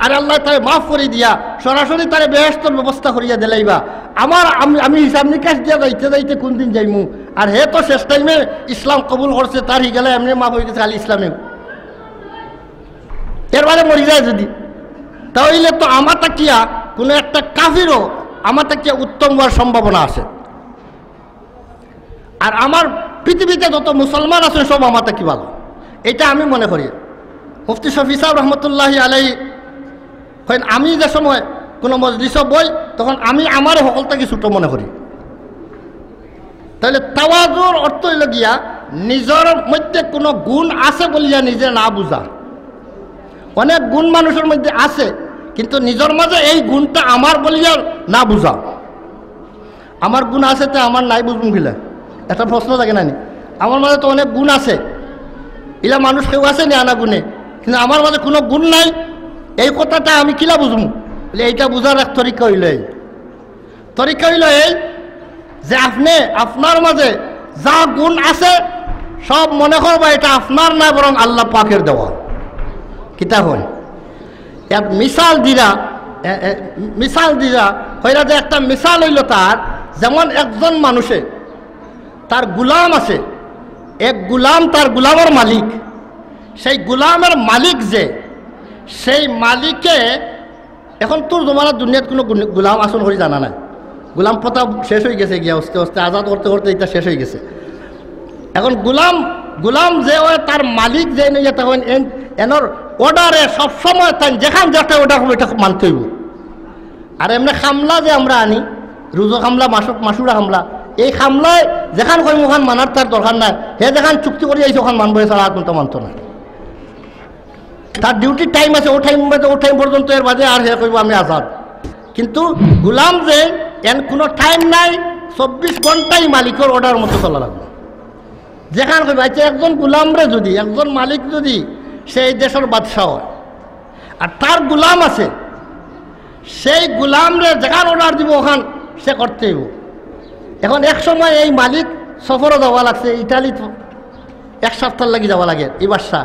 আর আল্লায় তারে মাফ করি দিয়া সরাসরি তারে বেহেশতর ব্যবস্থা করিয়া দিলাইবা। আমার, আমি, আমি হিসাব নিকাশ দিয়া যাইতে যাইতে কোন দিন যাইমু? আর হে তো শেষ টাইমে ইসলাম কবুল করছে, তার হিগালা এমনে মাফ অইগেছে, খালি ইসলামে। এর বাদে মরি যায় যদি, তাইলে তো আমার থাকিয়া কোনো একটা কাফিরও আমার থাকিয়া উত্তম অওয়ার সম্ভাবনা আছে। আর আমার পৃথিবীতে যত মুসলমান আছে সব আমার থাকি ভালো, এটা আমি মনে করি। মুফতি শফি সাহেব রহমতুল্লাহি আলাইহি কইন, আমি যে সময় কোনো মজলিসো বই, তখন আমি আমারে হকল থাকি ছোট মনে করি। তাইলে তাওয়াজুর অর্থ অইলো গিয়া নিজর মধ্যে কোনো গুণ আছে বলিয়া নিজে না বুঝা। অনেক গুণ মানুষর মধ্যে আছে, কিন্তু নিজর মাঝে এই গুণটা আমার বলিয়া না বুঝা। আমার গুণ আছে, তে আমার নাই বুঝমু কিলা? একটা প্রশ্ন থাকে না নি? আমার মাঝে তো অনেক গুণ আছে, ইলা মানুষ কেউ আছে নি আনা গুণে, কিন্তু আমার মাঝে কোনো গুণ নাই, এই কথাটা আমি কিলা বুঝমু? বলে, এইটা বুঝার এক তরিকা অইলো এই। তরিকা অইলো এই যে আপনে আপনার মাঝে যা গুণ আছে, সব মনে করবা এটা আপনার না, বরং আল্লাহ পাকের দেওয়া। কিতা কইন? এক মিসাল দিরা, এ, এ, মিসাল দিরা কইরা যে একটা মিসাল অইলো তার, যেমন একজন মানুষে তার গুলাম আছে, এক গুলাম, তার গুলামর মালিক, সেই গুলামর মালিক যে, সেই মালিকে, এখন তোর জমানার দুনিয়াত কোনো গুন-, গুলাম আছইন করি জানা নাই। গুলাম প্রথা শেষ অইগেছে গিয়া, আস্তে আস্তে আজাদ করতে করতে এটা শেষ অইগেছে। এখন গুলাম, গুলাম যে অয়, তার মালিক যে নইয়া তখন এন-, এনর অর্ডারে সবসময় তাই যেখান যেটা অর্ডার করবো, এটা মানতে অইবো। আর এমনে কামলা যে আমরা আনি, রুজো কামলা, মাসুক, মাসুরা কামলা, এই কামলায় যেখান কইমু ওখান মানার তার দরকার নাই। হে যেখান চুক্তি করি আইছে ওখান মানবো, এছাড়া আর কোনটা মানতো না। তার ডিউটি টাইম আছে, ও টাইম বাদে, ও টাইম পর্যন্ত, এর বাদে আর হে কইবো আমি আজাদ। কিন্তু গুলাম যে, এন কোনো টাইম নাই, চব্বিশ ঘন্টাই মালিকর অর্ডার মতো চলা লাগবো। যেখান কইবো, আচ্ছা, একজন গুলামরে যদি, একজন মালিক যদি সেই দেশর বাদশা অয়, আর তার গুলাম আছে, সেই গুলামরে যেখান অর্ডার দিবো ওখান সে করতে অইবো। এখন এক সময় এই মালিক সফরো যাওয়া লাগছে, ইটালিত এক সপ্তাহ লাগি যাওয়া লাগে এই বাদশা।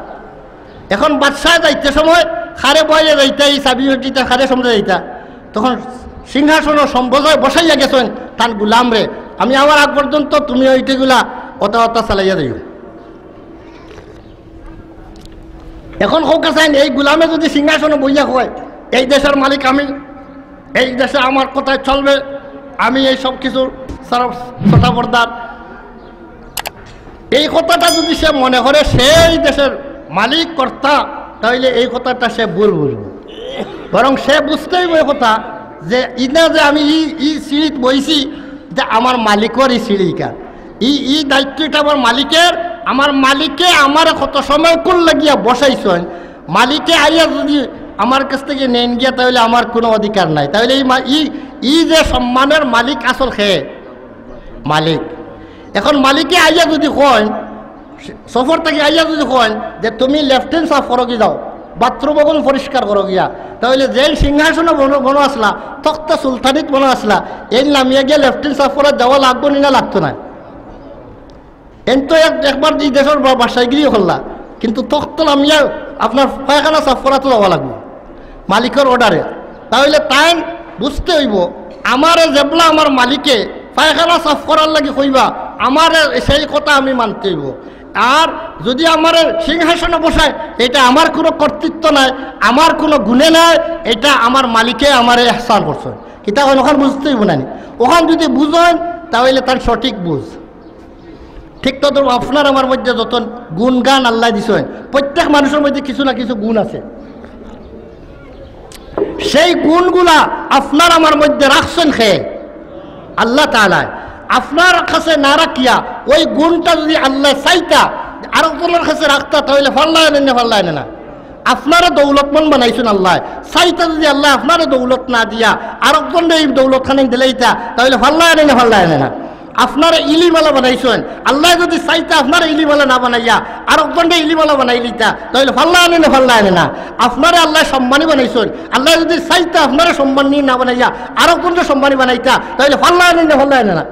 এখন বাদশা যাইতে সময় কারে বইয়া যাইতা, এই চাবি উঠিতা কারে সমঝে যাইতা, তখন সিংহাসনর সম্ভজয় বসাইয়া গেছইন তান গুলামরে, আমি আওয়ার আগ পর্যন্ত তুমি ওইটাগুলা অতা অতা চালাইয়া যাইও। এখন কউক্কা চাইন, এই গুলামে যদি সিংহাসনো বইয়া কয়, এই দেশর মালিক আমি, এই দেশে আমার কথায় চলবে, আমি এই সব কিছু সারা ছটা বর্দার, এই কথাটা যদি সে মনে করে সেই দেশর মালিক কর্তা, তাইলে এই কথাটা সে ভুল বুঝবো। বরং সে বুঝতে অইবো এই কথা যে ইনা যে আমি ই, ই সিঁড়িত বইছি, যে আমার মালিকর ই সিঁড়ি ইখান, ই, ই দায়িত্ব ইটা আমার মালিকর। আমার মালিকে আমারে কত সময় কুন লাগিয়া বসাইছইন, মালিকে আইয়া যদি আমার কাছ থাকি নেইন গিয়া, তাইলে আমার কুনু অধিকার নাই। তাইলে ই মা-, ই, ই যে সম্মানর মালিক আসল কে? মালিক। এখন মালিকে আইয়া যদি কইন, সফর থাকি আইয়া যদি কইন যে তুমি লেট্রিন সাফ করো গি যাও, বাথরুম অগুন পরিষ্কার করো গিয়া, তাইলে যেইন সিংহাসনো বনো, বনো আছলা, তখতে সুলতানিত বনো আছলা, এইন লামিয়া গিয়া লেট্রিন সাফ করাত যাওয়া লাগবো নি না লাগতো নায়? এইন তো এক-, একবার ই দেশর বা-, বাদশাইগিরি করলা, কিন্তু তখতে লামিয়া আপনার পায়খানা সাফ করাত যাওয়া লাগবো মালিকর অর্ডারে। তাইলে তাইন বুঝতে অইবো, আমারে যেবলা আমার মালিকে পায়খানা সাফ করার লাগি কইবা, আমারে সেই কথা আমি মানতে অইবো। আর যদি আমারে সিংহাসনে বসায়, এটা আমার কুনু কর্তৃত্ব নায়, আমার কুনু গুণে নায়, এটা আমার মালিকে আমারে এহসান করছইন। কিতা কইন, অখান বুঝতে অইবো না নি? অখান যদি বুঝইন, তাইলে তার সঠিক বুঝ। ঠিক তদ্রূপ আপনার আমার মধ্যে যত গুণগান আল্লায় দিছইন, প্রত্যেক মানুষর মধ্যে কিছু না কিছু গুণ আছে। সেই গুণগুলা আপনার আমার মধ্যে রাখছইন কে? আল্লাহ তাআলায়। আপনার কাছে না রাখিয়া ওই গুণটা যদি আল্লায় চাইতা, আরকজনর কাছে রাখতা, তাইলে পারলা নে না, পারলা নে না? আপনারে দৌলতমন্দ বানাইছইন আল্লায়, চাইতা যদি আল্লায় আপনারে দৌলত না দিয়া আরকজনরে এই দৌলতখান দিলাইতা, তাইলে পারলা নে না, পারলা নে না? আপনারে ইলিমআলা বানাইছইন আল্লায়, যদি চাইতা আপনারে ইলিমআলা না বানাইয়া আরকজনরে ইলিমআলা বানাইলিতা, তাইলে পারলা নে না, পারলা নে না? আপনারে আল্লায় সম্মানী বানাইছইন আল্লায়, যদি চাইতা আপনারে সম্মানী না বানাইয়া আরকজনরে সম্মানী বানাইতা, তাইলে পারলা নে না, পারলা নে না?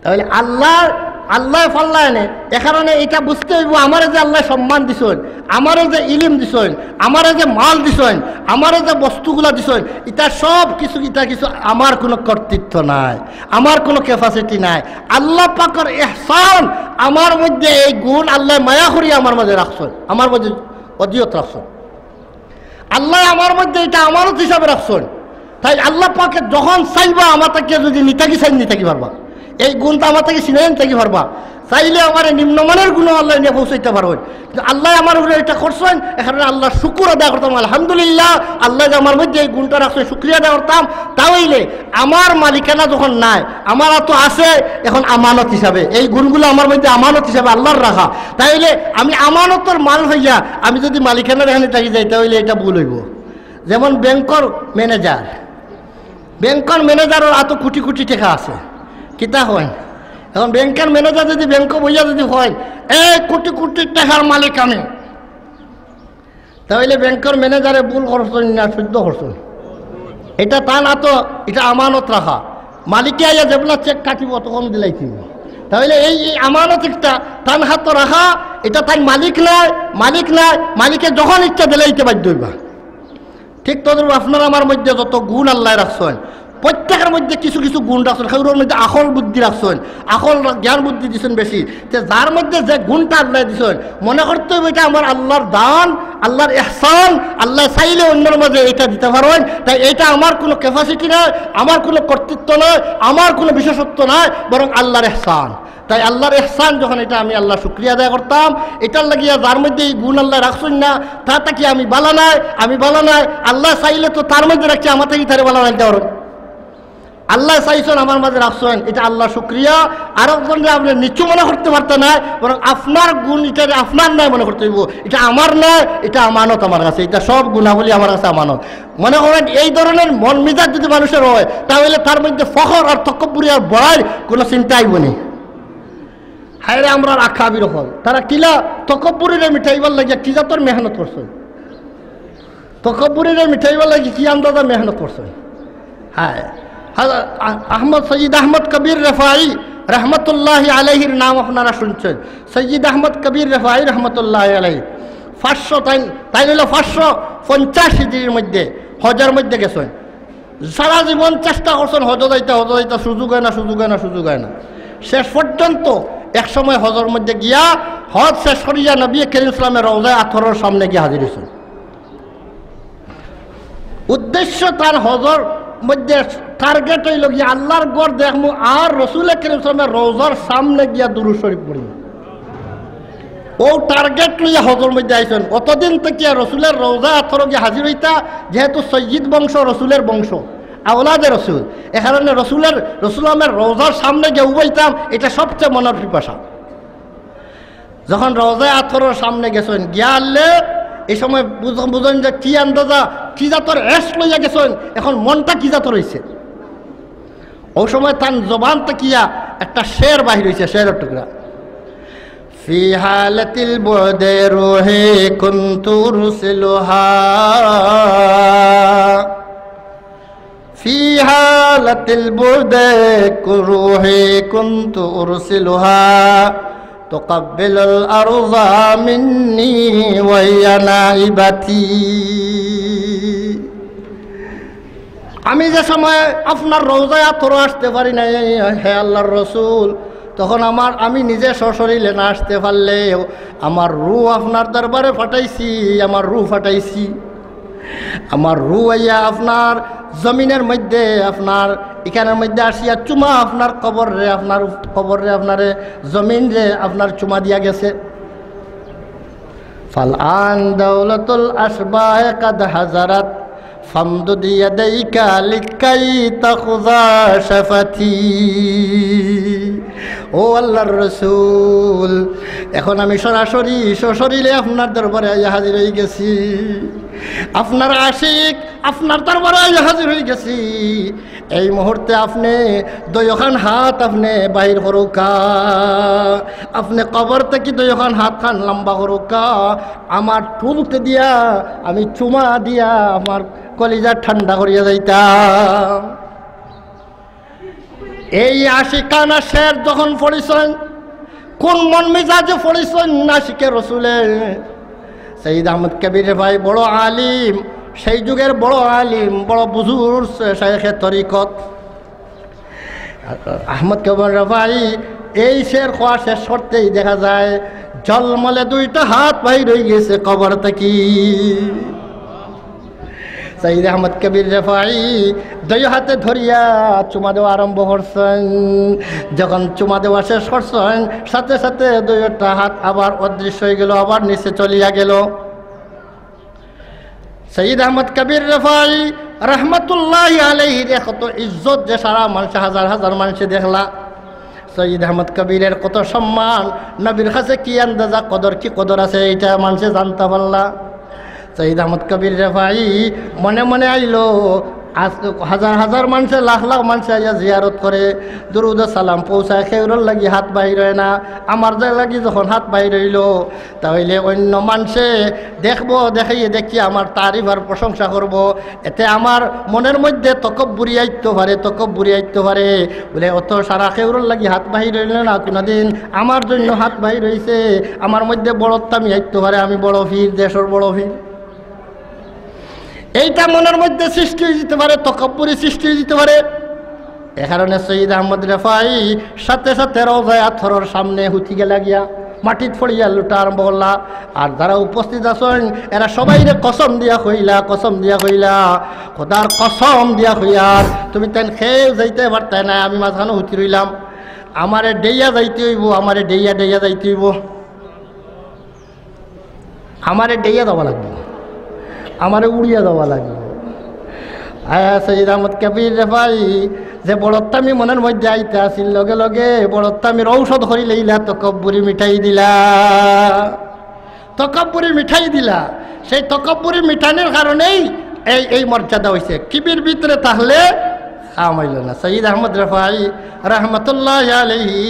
তাইলে আল্লায়, আল্লায় পারলা নে না। এ কারণে এটা বুঝতে অইবো, আমারে যে আল্লায় সম্মান দিছইন, আমারে যে ইলিম দিছইন, আমারে যে মাল দিছইন, আমারে যে বস্তুগুলা দিছইন, ইতা সব কিছু, ইতা কিছু আমার কুনু কর্তৃত্ব নাই, আমার কুনু capacity নাই। আল্লাহ পাকর এহসান, আমার মধ্যে এই গুণ আল্লায় মায়া করি আমার মাঝে রাখছইন, আমার মাঝে অদিয়ত রাখছইন। আল্লায় আমার মধ্যে এটা আমানত হিসাবে রাখছইন। তাই আল্লাহ পাকে যখন চাইবা আমার থাকি যদি নিতাকি চাইন, নিতাকি পারবা। এই গুণটা আমার থাকি ছিনাইয়া নিতাকি পারবা। চাইলে আমারে নিম্নমানের গুণও আল্লায় নিয়া পৌঁছাইতা পারইন। কিন্তু আল্লায় আমার উপরে এটা করছইন, এ কারণে আল্লাহর শুকুর আদায় করতাম, আলহামদুলিল্লাহ। আল্লায় যে আমার মধ্যে এই গুণটা রাখছইন, শুকরিয়া আদায় করতাম। তাইলে আমার মালিকানা যখন নাই, আমার তো আছে এখন আমানত হিসাবে, এই গুণগুলা আমার মধ্যে আমানত হিসাবে আল্লাহর রাখা। তাইলে আমি আমানতর মাল পাইয়া আমি যদি মালিকানার এখানে থাকি যাই, তাইলে এটা ভুল অইবো। যেমন ব্যাংকর ম্যানেজার, ব্যাংকর ম্যানেজারর আতো কোটি কোটি টেকা আছে, কিতা কইন? এখন ব্যাংকর ম্যানেজার যদি ব্যাংকো বইয়া যদি কইন, "এই কোটি কোটি টেকার মালিক আমি", তাইলে ব্যাংকর ম্যানেজারে ভুল করছইন না শুদ্ধ করছইন? এটা তান আতো, এটা আমানত রাখা। মালিকে আইয়া যেবলা চেক কাটিবো, তখন দিলাইতে অইবো। তাইলে এই, এই আমানত একটা তান আতো রাখা, এটা তান মালিক নায়, মালিক নায়, মালিকে যখন ইচ্ছা দিলাইতে বাধ্য অইবা। ঠিক তদ্রূপ আপনার আমার মধ্যে যত গুণ আল্লায় রাখছইন, প্রত্যেকর মধ্যে কিছু কিছু গুণ রাখছইন। কেউর মধ্যে আকল বুদ্ধি রাখছইন, আকল রা-, জ্ঞান বুদ্ধি দিছইন বেশি। তে যার মধ্যে যে গুণটা আল্লায় দিছইন, মনে করতে অইবো এটা আমার আল্লাহর দান, আল্লাহর এহসান, আল্লায় চাইলে অন্যর মাঝে এটা দিতা পারইন। তাই এটা আমার কুনু capacity নায়, আমার কুনু কর্তৃত্ব নায়, আমার কুনু বিশেষত্ব নায়, বরং আল্লাহর এহসান। তাই আল্লাহর এহসান যখন, এটা আমি আল্লাহর শুকরিয়া আদায় করতাম। এটার লাগিয়া যার মধ্যে এই গুণ আল্লায় রাখছইন না, তা থাকি আমি বালা নায়, আমি বালা নায়। আল্লায় চাইলে তো তার মধ্যে রাখছে, আমার থাকি তারে বালা নায়, দেওয়ার। আল্লায় চাইছইন, আমার মাঝে রাখছইন, এটা আল্লাহর শুকরিয়া। আরকজনরে আপনে নিচু মনে করতে পারতা নায়, বরং আপনার গুণ ইটারে আপনার নায় মনে করতে অইবো। এটা আমার নায়, এটা আমানত আমার কাছে, এটা সব গুণাবলী আমার কাছে আমানত। মনে করইন এই ধরনের মন মিজাজ যদি মানুষর অয়, তাইলে তার মধ্যে ফখর আর তকব্বুরি আর বড়াইর কুনু চিন্তা আইবো নি। হায়রে, আমরার আকাবির অকল, তারা কিলা তকব্বুরিরে মিটাইবার লাগিয়া কি জাতর মেহনত করছইন, তকব্বুরিরে মিটাইবার লাগি কি আন্দাজা মেহনত করছইন। হায়, হা-, আ-, আহমদ, সৈয়দ আহমদ কবির রেফাই রহমতুল্লাহি আলাইহির নাম আপনারা শুনছইন। সৈয়দ আহমদ কবির রেফাই রহমতুল্লাহি আলাইহি পাঁচশো, তাইন, তাইন অইলা পাঁচশো পঞ্চাশ হিজরির মধ্যে হজর মধ্যে গেছইন। সারা জীবন চেষ্টা করছইন হজো যাইতা, হজো যাইতা, সুযোগ অয় না, সুযোগ অয় না, সুযোগ অয় না। শেষ পর্যন্ত এক সময় হজর মধ্যে গিয়া, হজ শেষ করিয়া নবী করিম সাল্লাল্লাহু আলাইহি ওয়াসাল্লামের রওজায়ে আতহরর সামনে গিয়া হাজির অইছইন। উদ্দেশ্য তান হজর মধ্যে target অইলো গিয়া আল্লাহর ঘর দেখমু আর রসুল করিম সাল্লাল্লাহু আলাইহি ওয়াসাল্লামের রওজার সামনে গিয়া দুরূদ শরীফ পড়িমু। অউ target লইয়া হজর মধ্যে আইছইন। অতদিন থাকিয়া রসুলের রওজায়ে আতহরো গিয়া হাজির অইতা, যেহেতু সৈয়দ বংশ, রসুলের বংশ, আওলাদে রসুল, এ কারণে রসুলের, রসুল আমের রওজার সামনে গিয়া উবাইতাম, এটা সবচেয়ে মনর পিপাসা। যখন রওজায়ে আতহরর সামনে গেছইন, গিয়া হারলে এই সময় বুঝ-, বুঝইন যে কি আন্দাজা, কি জাতর এশক লইয়া গেছইন, এখন মনটা কি জাতর অইছে। অউ সময় তান জবান থাকিয়া একটা শের বাহির অইছে, শেরর টুকরা। في حالة البعد روحي كنت أرسلها، في حالة البعد روحي كنت أرسلها، تقبل الأرض مني وهي نائبتي। আমি যে সময় আপনার রওজায়ে আতহরো আসতে পারি নাই, হে আল্লাহর রসুল, তখন আমার, আমি নিজে সশরীরে না আসতে পারলেও আমার রুহ আপনার দরবারে পাঠাইছি, আমার রুহ পাঠাইছি। আমার রুহ আইয়া আপনার জমিনের মধ্যে, আপনার ইখানর মধ্যে আসিয়া চুমা আপনার কবররে, আপনার কবররে, আপনারে, জমিনরে আপনার চুমা দিয়া গেছে। فالآن دولة الأشباح قد حضرت فامدد يديك لكي تخذ شفتي। ও আল্লাহর রসুল, এখন আমি সরাসরি সশরীরে আপনার দরবারে আইয়া হাজির হয়ে গেছি। আপনার আশিক আপনার দরবারে আইয়া হাজির হয়ে গেছি। এই মুহূর্তে আপনে দুইওখান হাত আপনে বাহির করুক্কা, আপনে কবর থাকি দুইওখান হাত খান লম্বা করুক্কা, আমার তুলতে দিয়া, আমি চুমা দিয়া আমার কলিজা ঠান্ডা করিয়া যাইতাম। এই আশিকানা শের যখন পড়ছইন, কোন মন মিজাজে পড়ছইন আশিকে রসুলে? সৈয়দ আহমদ কবির রেফাই বড় আলিম, সেই যুগের বড় আলিম, বড় বুজুর্গ শায়েখে তরিকত। আহমদ কবির রেফাই এই শের কওয়া শেষ করতেই দেখা যায় ঝলমলে দুইটা হাত বাইর হয়ে গেছে কবর থাকি। সৈয়দ আহমদ কবির রেফাই দুই হাতে ধরিয়া চুমা দেওয়া আরম্ভ করছইন। যখন চুমা দেওয়া শেষ করছইন, সাথে সাথে দুইটা হাত আবার অদৃশ্য হয়ে গেল, আবার নিচে চলিয়া গেল। সৈয়দ আহমদ কবির রেফাই রহমতুল্লাহ আলাইহির কত ইজ্জত যে সারা মানুষ, হাজার হাজার মানুষে দেখলা। সৈয়দ আহমদ কবিরের কত সম্মান, নবীর কাছে কি আন্দাজা কদর, কি কদর আছে, এইটা মানুষে জানতা পারলা। সৈয়দ আহমদ কবির রেফাই মনে মনে আইলো, আজ হাজার হাজার মানুষে, লাখ লাখ মানুষে আইয়া জিয়ারত করে, দুরুদ ও সালাম পৌঁছায়, কেউরর লাগি হাত বাহির হয় না। আমার যে লাগি যখন হাত বাহির হইলো, তাহলে অন্য মানুষে দেখবো, দেখিয়ে দেখি আমার তারিফ আর প্রশংসা করবো। এতে আমার মনের মধ্যে তকব্বুরি আইতো পারে, তকব্বুরি আইতো পারে। বলে, অত সারা কেউরর লাগি হাত বাহির হইল না কোনোদিন, আমার জন্য হাত বাহির হইছে। আমার মধ্যে বড়ত্বামি আইতো পারে, আমি বড় পীর, দেশর বড় পীর। এইটা মনের মধ্যে সৃষ্টি হয়ে যেতে পারে, তকব্বুরি সৃষ্টি হয়ে যেতে পারে। এ কারণে সৈয়দ আহমদ রেফাই সাথে সাথে রওজায়ে আতহরর সামনে হুতি গেলা গিয়া, মাটিত পড়িয়া লুটা আরম্ভ করলা। আর যারা উপস্থিত আছইন, এরা সবাইরে কসম দিয়া কইলা, কসম দিয়া কইলা, খোদার কসম দিয়া কইয়ার, তুমি তাইন কেউ যাইতে পারতায় না, আমি মাঝখানো হুতি রইলাম। আমারে ডেইয়া যাইতে হইব, আমারে ডেইয়া ডেইয়া যাইতে হইব। আমারে ডেইয়া যাওয়া লাগবো, আমারে উড়িয়া যাওয়া লাগবো। আয়া সৈয়দ আহমদ কবির রেফাই যে বড়ত্বামি মনের মধ্যে আইতে আছিল, লগে লগে বড়ত্বামির ঔষধ করি লইলা, তকব্বুরি মিটাই দিলা, তকব্বুরি মিটাই দিলা। সেই তকব্বুরি মিটানির কারণেই এই, এই মর্যাদা হইছে। কিবির ভিতরে তাহলে কাম হইল না। সৈয়দ আহমদ রেফাই রহমতুল্লাহ আলাইহি,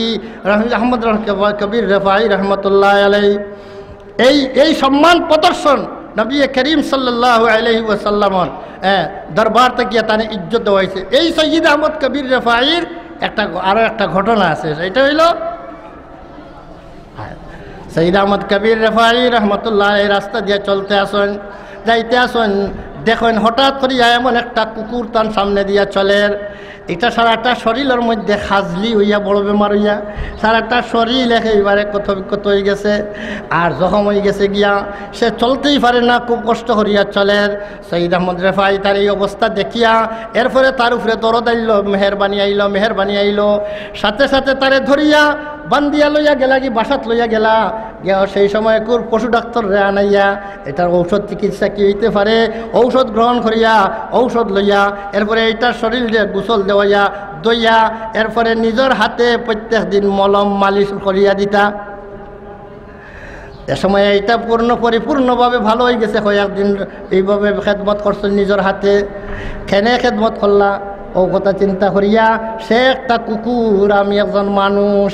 রহ-, আহমদ রহ-, কবির রেফাই রহমতুল্লাহ আলাইহি এই, এই সম্মান প্রদর্শন নবী করিম সাল্লাল্লাহু আলাইহি ওয়াসাল্লামর, এ, দরবার থাকিয়া তানে ইজ্জত দেওয়া হয়েছে। এই সৈয়দ আহমদ কবির রেফাইর একটা ঘ-, আরো একটা ঘটনা আছে, সেটা হইল, হ্যাঁ, সৈয়দ আহমদ কবির রেফাই রহমতুল্লাহ এই রাস্তা দিয়া চলতে আসেন, যাইতে আসেন, দেখেন হঠাৎ করিয়া এমন একটা কুকুর তার সামনে দিয়া চলের, এটা সারাটা শরীরের মধ্যে খাজলি হইয়া বড় বেমার হইয়া সারাটা শরীর একেবারে ক্ষত বিক্ষত হয়ে গেছে, আর জখম হয়ে গেছে গিয়া, সে চলতেই পারে না, খুব কষ্ট করিয়া চলের। সৈয়দ আহমদ রেফাই তার এই অবস্থা দেখিয়া এরপরে তার উপরে দরদ আইল, মেহেরবানি আইল, মেহেরবানি আইল। সাথে সাথে তারে ধরিয়া বান্দিয়া লইয়া গেলা কি বাসাত লইয়া গেলা, গিয়া সেই সময় কুর পশু ডাক্তাররে আনাইয়া এটার ঔষধ চিকিৎসা কি হইতে পারে, ঔষধ গ্রহণ করিয়া, ঔষধ লইয়া, এরপরে এইটার শরীরে গোসল দেওয়াইয়া, ধইয়া, এরপরে নিজের হাতে প্রত্যেক দিন মলম মালিশ করিয়া দিতা। এ সময় এইটা পূর্ণ, পরিপূর্ণভাবে ভালো হয়ে গেছে। কয়েকদিন এইভাবে খেদমত করছেন নিজের হাতে। কেনে খেদমত করলা, ও কথা চিন্তা করিয়া, সে একটা কুকুর, আমি একজন মানুষ।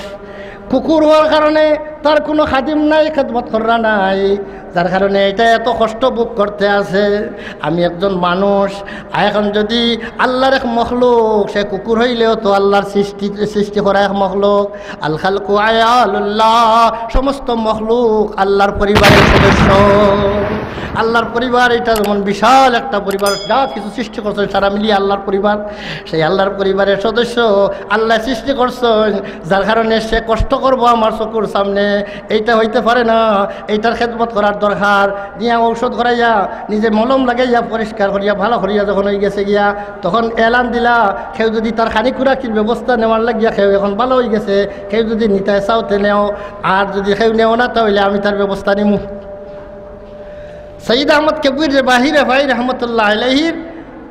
কুকুর হওয়ার কারণে তার কোনো খাদিম নাই, খেদমত করা নাই, যার কারণে এটা এত কষ্ট ভোগ করতে আছে। আমি একজন মানুষ, আর এখন যদি আল্লাহর এক মখলুক, সে কুকুর হইলেও তো আল্লাহর সৃষ্টি, সৃষ্টি করা এক মখলুক। আল খালকু আয়ালুল্লাহ, সমস্ত মখলুক আল্লাহর পরিবারের সদস্য। আল্লাহর পরিবার এটা যেমন বিশাল একটা পরিবার, যা কিছু সৃষ্টি করছেন সারা মিলিয়ে আল্লাহর পরিবার, সেই আল্লাহর পরিবারের সদস্য আল্লাহ সৃষ্টি করছেন, যার কারণে সে কষ্ট করবো আমার চকুর সামনে, এইটা হইতে পারে না। এইটার খেদমত করার দরকার। নিয়া ঔষধ করাইয়া, নিজে মলম লাগাইয়া, পরিষ্কার করিয়া, ভালো করিয়া যখন হয়ে গেছে গিয়া, তখন এলান দিলা, কেউ যদি তার খানি খুরাকির ব্যবস্থা নেওয়ার লাগিয়া, কেউ এখন ভালো হয়ে গেছে, কেউ যদি নিতে চাও তে নেও, আর যদি কেউ নেও না, তাহলে আমি তার ব্যবস্থা নিমু। সৈয়দ আহমদ কবির রেফাহি রেফাই রহমতুল্লাহ আলাইহির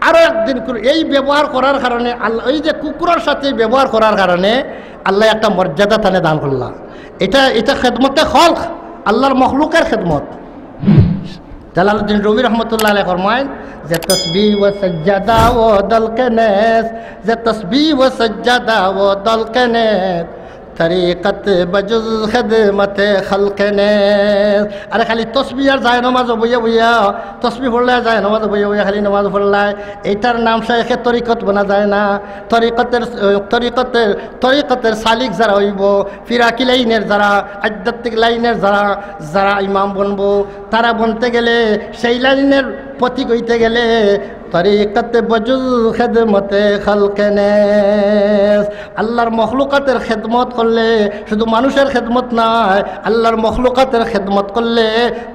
আরো একদিন কুর-, এই ব্যবহার করার কারণে আল্লাহ, এই যে কুকুরের সাথে ব্যবহার করার কারণে আল্লাহ একটা মর্যাদা তানে দান করলা। এটা, এটা খেদমতে খলক, আল্লাহর মখলুকের খেদমত। জালালউদ্দিন রুমি রহমতুল্লাহ আলাইহি ফরমায় যে তসবিহ ও সজ্জাদা ও দলকে নেস, যে তসবিহ ও সজ্জাদা ও দলকে নেস, তরিকত বজুজ খেদমতে খলকে নেস। আরে খালি তসবিহ আর যায় নমাজ বইয়া বইয়া, তসবিহ পড়লে যায় নমাজ বইয়া বইয়া খালি নমাজ পড়লায়, এটার নাম শাইখে তরিকত বনা যায় না। তরিকতের, তরিকতের, তরিকতের সালিক যারা হইব, ফিরাকি লাইনের যারা, আধ্যাত্মিক লাইনের যারা, যারা ইমাম বনবো, তারা বনতে গেলে, সেই লাইনের পথিক হইতে গেলে তরিকতে বজুজ খেদমতে খলকে নেস। আল্লাহর মখলুকাতের খেদমত করলে শুধু মানুষের খেদমত নয়, আল্লাহর মখলুকাতের খেদমত করলে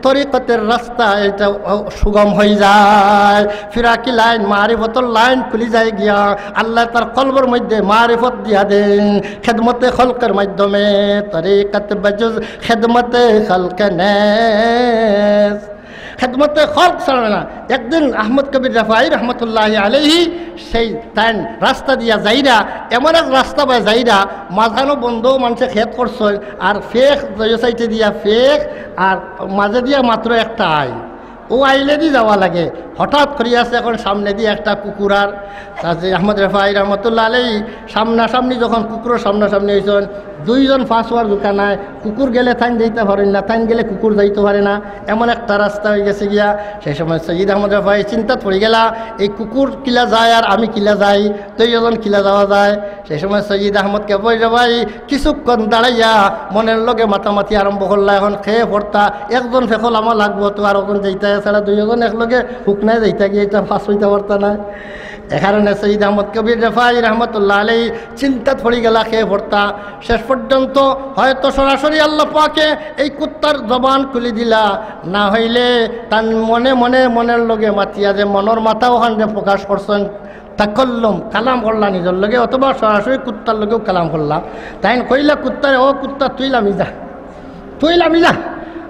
তরিকতের রাস্তা এটা সুগম হয়ে যায়। ফিরাকি লাইন, মারিফতর লাইন খুলি যায় গিয়া। আল্লাহ তার কলবর মধ্যে মারিফত দিয়া দেন খেদমতে খলকের মাধ্যমে। তরিকত বজুজ খেদমতে খলকে নেস। খেদমতে খলক ছাড়া না। একদিন আহমদ কবির রেফাই রহমতুল্লাহ আলাইহি সেই তাইন রাস্তা দিয়া যাইরা, এমন এক রাস্তা বায় যাইরা, মাঝখানো বন্ধ, মানুষে খেত করছে, আর ফেক দুই সাইডে দিয়া ফেক, আর মাঝে দিয়া মাত্র একটা আইল। ও আইলেদি যাওয়া লাগে। হঠাৎ করি আছে এখন সামনেদি একটা কুকুর আর কাজী আহমদ রেফাই রহমতুল্লাহ আলাইহি সামনাসামনি, যখন কুকুরের সামনাসামনি হইছেন, দুইজন ফাঁস হওয়ার দোকান নাই, কুকুর গেলে তাইন যাইতে পারেন না, তাইন গেলে কুকুর যাইতে পারে না, এমন একটা রাস্তা হয়ে গেছে গিয়া। সেই সময় সৈয়দ আহমদ রেফাই চিন্তাত পড়ি গেলা, এই কুকুর কিলা যায় আর আমি কিলা যাই, দুইজন কিলা যাওয়া যায়। সেই সময় সৈয়দ আহমদ কবির রেফাই কিছুক্ষণ দাঁড়াইয়া মনের লগে মাতামাতি আরম্ভ করলা, এখন খেয়ে পড়তা, একজন ফেকল আমার লাগবো তো আরোজন যাইতা, এছাড়া দুইজন একলগে হুকনায় যাইতা গিয়া এটা ফাঁস হইতে পারতা না। এ কারণে সৈয়দ আহমদ কবির রেফাই রহমতুল্লাহ আলাইহি চিন্তাত পড়ি গেলা খেয়ে পড়তা। শেষ পর্যন্ত হয়তো সরাসরি আল্লাহ পাকে এই কুত্তার জবান খুলি দিলা, না হইলে তান মনে মনে মনের লগে মাতিয়া যে মনের মাথা ওখানে প্রকাশ করছেন, তাকাল্লুম, কালাম করলা নিজের লগে, অথবা সরাসরি কুত্তার লগেও কালাম করলা। তাইন কইলা কুত্তারে, "ও কুত্তা, তুই লামি যা, তুই লামি যা,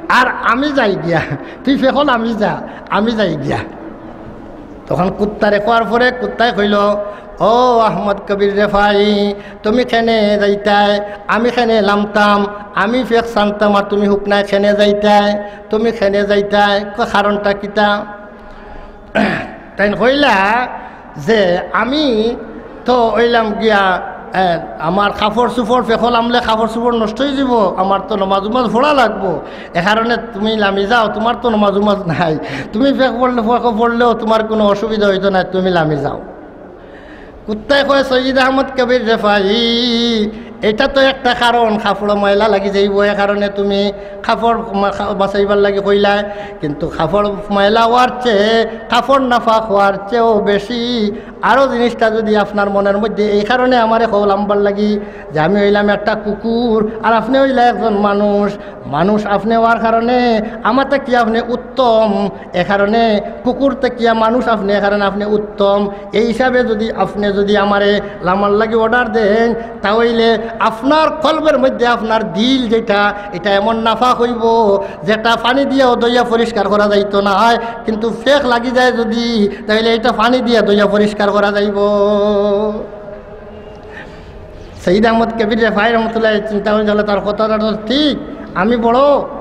আর আমি যাই গিয়া, তুই ফেকল আমি যা, আমি যাই গিয়া।" তখন কুত্তারে কওয়ার পরে কুত্তায় কইল, "ও আহমদ কবির রেফাই, তুমি কেনে যাইতায়, আমি কেনে লামতাম, আমি ফেক ছানতাম, আর তুমি হুকনায় কেনে যাইতায়, তুমি কেনে যাইতায়, ক-, কারণটা কিতা?" তাইন কইলা যে, "আমি তো অইলাম গিয়া, এ, আমার কাপড় চুপড় ফেকল আমলে কাপড় চুপড় নষ্ট হয়ে যাব, আমার তো নমাজ উমাজ পড়া লাগবো, এ কারণে তুমি লামি যাও, তোমার তো নমাজ উমাজ নাই, তুমি ফেক পড়লে, ফেক পড়লেও তোমার কোনো অসুবিধা হইতো না, তুমি লামি যাও।" কুত্তায় কয়, "সৈয়দ আহমদ কবির রেফাই, এটা তো একটা কারণ, কাপড় ময়লা লাগি যাইব, এ কারণে তুমি কাপড় মা-, খা-, বাঁচাইবার লাগি কইলায়, কিন্তু কাপড় ময়লা হওয়ার চেয়ে, কাপড় নাপাক হওয়ার চেয়েও বেশি আরও জিনিসটা যদি আপনার মনের মধ্যে এই কারণে আমারে কওয়া লামবার লাগি যে আমি হইলাম একটা কুকুর আর আপনি হইলা একজন মানুষ, মানুষ আপনি হওয়ার কারণে আমার থাকি আপনি উত্তম, এ কারণে কুকুর থাকিয়া মানুষ আপনি, এ কারণে আপনি উত্তম। এই হিসাবে যদি আপনি যদি আমারে লামার লাগি অর্ডার দেন, তা হইলে আপনার কলবের মধ্যে আপনার দিল যেটা, এটা এমন নাপাক হইব, যেটা পানি দিয়াও ধইয়া পরিষ্কার করা যাইতো না হয়, কিন্তু ফেক লাগি যায় যদি, তাহলে এটা পানি দিয়া ধইয়া পরিষ্কার করা যাইব।" সৈয়দ আহমদ কবির রেফাই রহমতুল্লাহ চিন্তা করে, তাহলে তার কথাটা তো ঠিক, আমি বড়,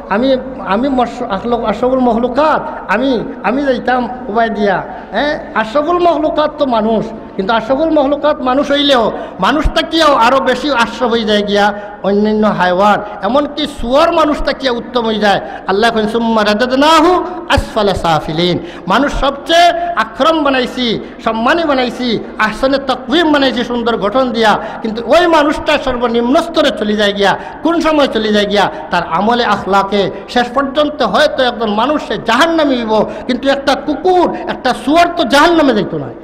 আমি, আমি মশ-, আখলক-, আশরাফুল মখলুকাত, আমি, আমি যাইতাম উবায় দিয়া, হ্যাঁ, আশরাফুল মখলুকাত তো মানুষ, কিন্তু আশরাফুল মখলুকাত মানুষ অইলেও মানুষ থাকিয়াও আরো বেশি আশরাফ অইযায় গিয়া অন্যান্য হায়ওয়ান, এমনকি শুয়োর মানুষ থাকিয়া উত্তম অইযায়। আল্লায় কইন, "সুম্মা রাদাদনাহু আসফালা সাফিলিন।" মানুষ সবচেয়ে আকরাম বানাইছি, সম্মানী বানাইছি, আহসানে তাকওয়িম বানাইছি, সুন্দর গঠন দিয়া, কিন্তু ওই মানুষটা সর্বনিম্ন স্তরে চলি যায় গিয়া। কোন সময় চলি যায় গিয়া? তার আমলে আখলাকে। শেষ পর্যন্ত হয়তো একজন মানুষ সে জাহান্নামী অইবো, কিন্তু একটা কুকুর, একটা শুয়োর তো জাহান্নামে যাইতো নায়।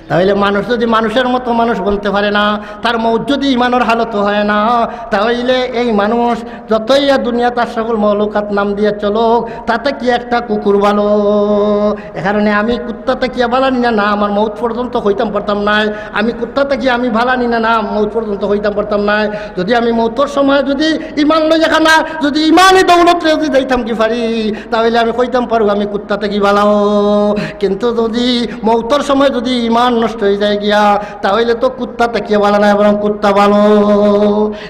তাইলে মানুষ যদি মানুষের মতো মানুষ বনতে পারে না, তার মউত যদি ইমানর হালত হয় না, তাইলে এই মানুষ যতই ইয়া দুনিয়াত আশরাফুল মখলুকাত নাম দিয়া চলুক, তাতে কি একটা কুকুর ভালো? এ কারণে আমি কুত্তা থাকিয়া ভালা নি না, না, আমার মউত পর্যন্ত কইতাম পারতাম নায়। আমি কুত্তা থাকিয়া আমি ভালা নি না, না, মউত পর্যন্ত কইতাম পারতাম নায়। যদি আমি মউতর সময় যদি ইমান লইয়া খানা, যদি ইমানি দৌলতে যদি যাইতাম কি পারি, তাইলে আমি কইতাম পারবো আমি কুত্তা থাকি ভালাও। কিন্তু যদি মউতর সময় যদি ইমান নষ্ট অইযায় গিয়া, তাইলে তো কুত্তা থাকিয়া ভালা নায়, বরং কুত্তা ভালো।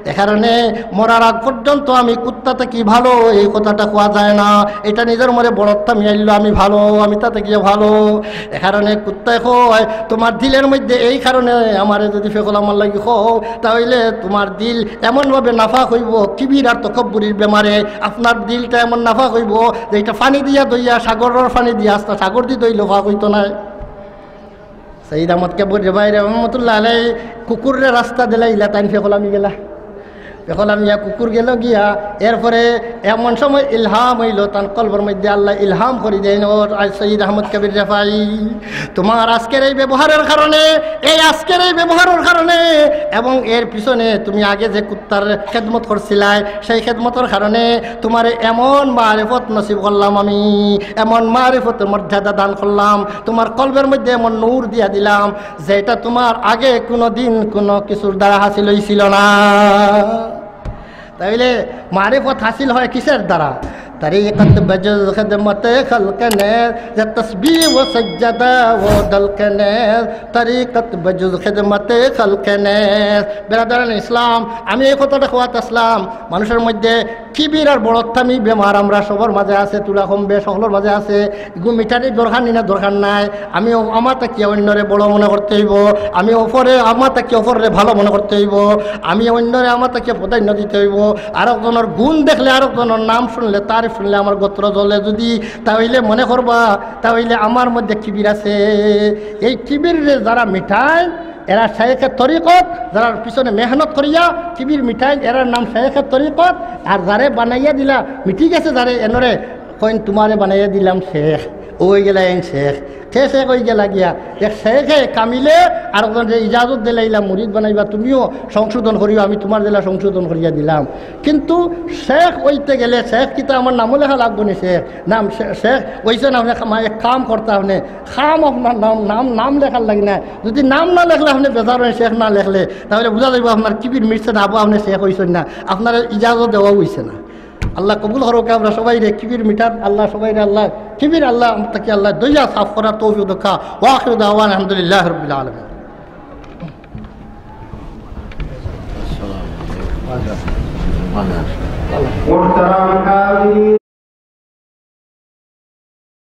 এ কারণে মরার আগ পর্যন্ত আমি কুত্তা থাকি ভালো, এই কথাটা কওয়া যায় না। এটা নিজর মনে বড়ত্ব আমি আইলো, আমি ভালো, আমি তাতে গিয়া ভালো। এ কারণে কুত্তায় কয়, "তোমার দিলের মধ্যে এই কারণে আমারে যদি ফেকল আমার লাগি কও, তাইলে তোমার দিল এমনভাবে নাফাক অইবো, কিবির আর তকব্বুরির বেমারে আপনার দিলটা এমন নাফাক অইবো যে এটা পানি দিয়া ধইয়া, সাগরর পানি দিয়া, আস্তা সাগরদি ধইলেও পাক অইতো নায়।" সৈয়দ আহমদ কাবির রেফাই রহমতুল্লাহ আলাই কুকুররে রাস্তা দিলাইলা, তাইন ফেকলামি গেলা। ফেকলামিয়া কুকুর গেল গিয়া, এরপরে এমন সময় ইলহাম অইলো, তান কলবর মধ্যে আল্লায় ইলহাম করি দেইন, "ও আ-, সৈয়দ আহমদ কাবির রেফাই, তোমার আজকের এই ব্যবহারের কারণে, এই আজকের এই ব্যবহারের কারণে এবং এর পিছনে তুমি আগে যে কুত্তার খেদমত করছিলায়, সেই খেদমতর কারণে তোমারে এমন মারিফত নসিব করলাম আমি, এমন মারিফতের মর্যাদা দান করলাম, তোমার কলবের মধ্যে এমন নূর দিয়া দিলাম, যেটা তোমার আগে কোনো দিন কোনো কিছুর দ্বারা হাসিল অইছিল না।" তাইলে মারিফত হাসিল হয় কিসের দ্বারা? তরিকত বজুজ খেদমতে খলক নেস, যে তসবিহ ও সজ্জাদা ও দলক নেস, তরিকত বজুজ খেদমতে খলক নেস। বেরাদারান ইসলাম, আমি এই কথাটা কওয়াত আসলাম, মানুষের মধ্যে কিবির আর বড়ত্বামি বেমার আমরা সবার মাঝে আছে, তুলা কম বেশ সকলের মাঝে আছে। ইগু মিটানি দরকার নি না, দরকার নাই। আমি অ-, আমার থাকিয়া অন্যরে বড় মনে করতে অইবো, আমি অপরে, আমার থাকিয়া অপররে ভালো মনে করতে অইবো, আমি অন্যরে আমার থাকিয়া প্রাধান্য দিতে অইবো। আরক জনর গুণ দেখলে, আরক জনর নাম শুনলে, তারিফ শুনলে আমার গোত্র জ্বলে যদি, তাইলে মনে করবা, তাইলে আমার মধ্যে কিবির আছে। এই কিবিররে যারা মিটায়, এরা শেখে তরিকত, যারা পিছনে মেহনত করিয়া কিবির মিটায়, এরার নাম শেখে তরিকত। আর যারে বানাইয়া দিলা, মিটি গেছে যারে, এনরে কইন, "তোমারে বানাইয়া দিলাম শেখ, অউ অইগেলা এইন শেখ।" কে শেখ অইগেলা গিয়া? এক শেখে কামিলে আরকজনরে ইজাজত দিলাইলা, "মুরিদ বানাইবা, তুমিও সংশোধন করিও, আমি তোমার দিলা সংশোধন করিয়া দিলাম।" কিন্তু শেখ অইতে গেলে, শেখ কিতা আমার নামও লেখা লাগবো নি? শেখ নাম শে-, শেখ অইছে না, আপনে কাম, এক কাম করতা আপনে, কাম আপনার নাম, নাম, নাম লেখার লাগি না। যদি নাম না লেখলে আপনে বেজার অইন, শেখ না লেখলে, তাইলে বুঝা যাইবো আপনার কিবির মিটছে না, আবু আপনে শেখ অইছইন না, আপনারে ইজাজত দেওয়া অইছে না। আল্লাহ কবুল করউক্কা, আমরা সবাইরে কিবির মিটার, আল্লাহ সবাইরে, আল্লাহ কিবির, আল্লাহ থাকি আল্লাহ দইয়া সাফ করার তৌফিক দেউক্কা। ওয়া আখিরু দাওয়ানা আলহামদুলিল্লাহি রাব্বিল আলামিন। মুহতারাম হাজিরিন,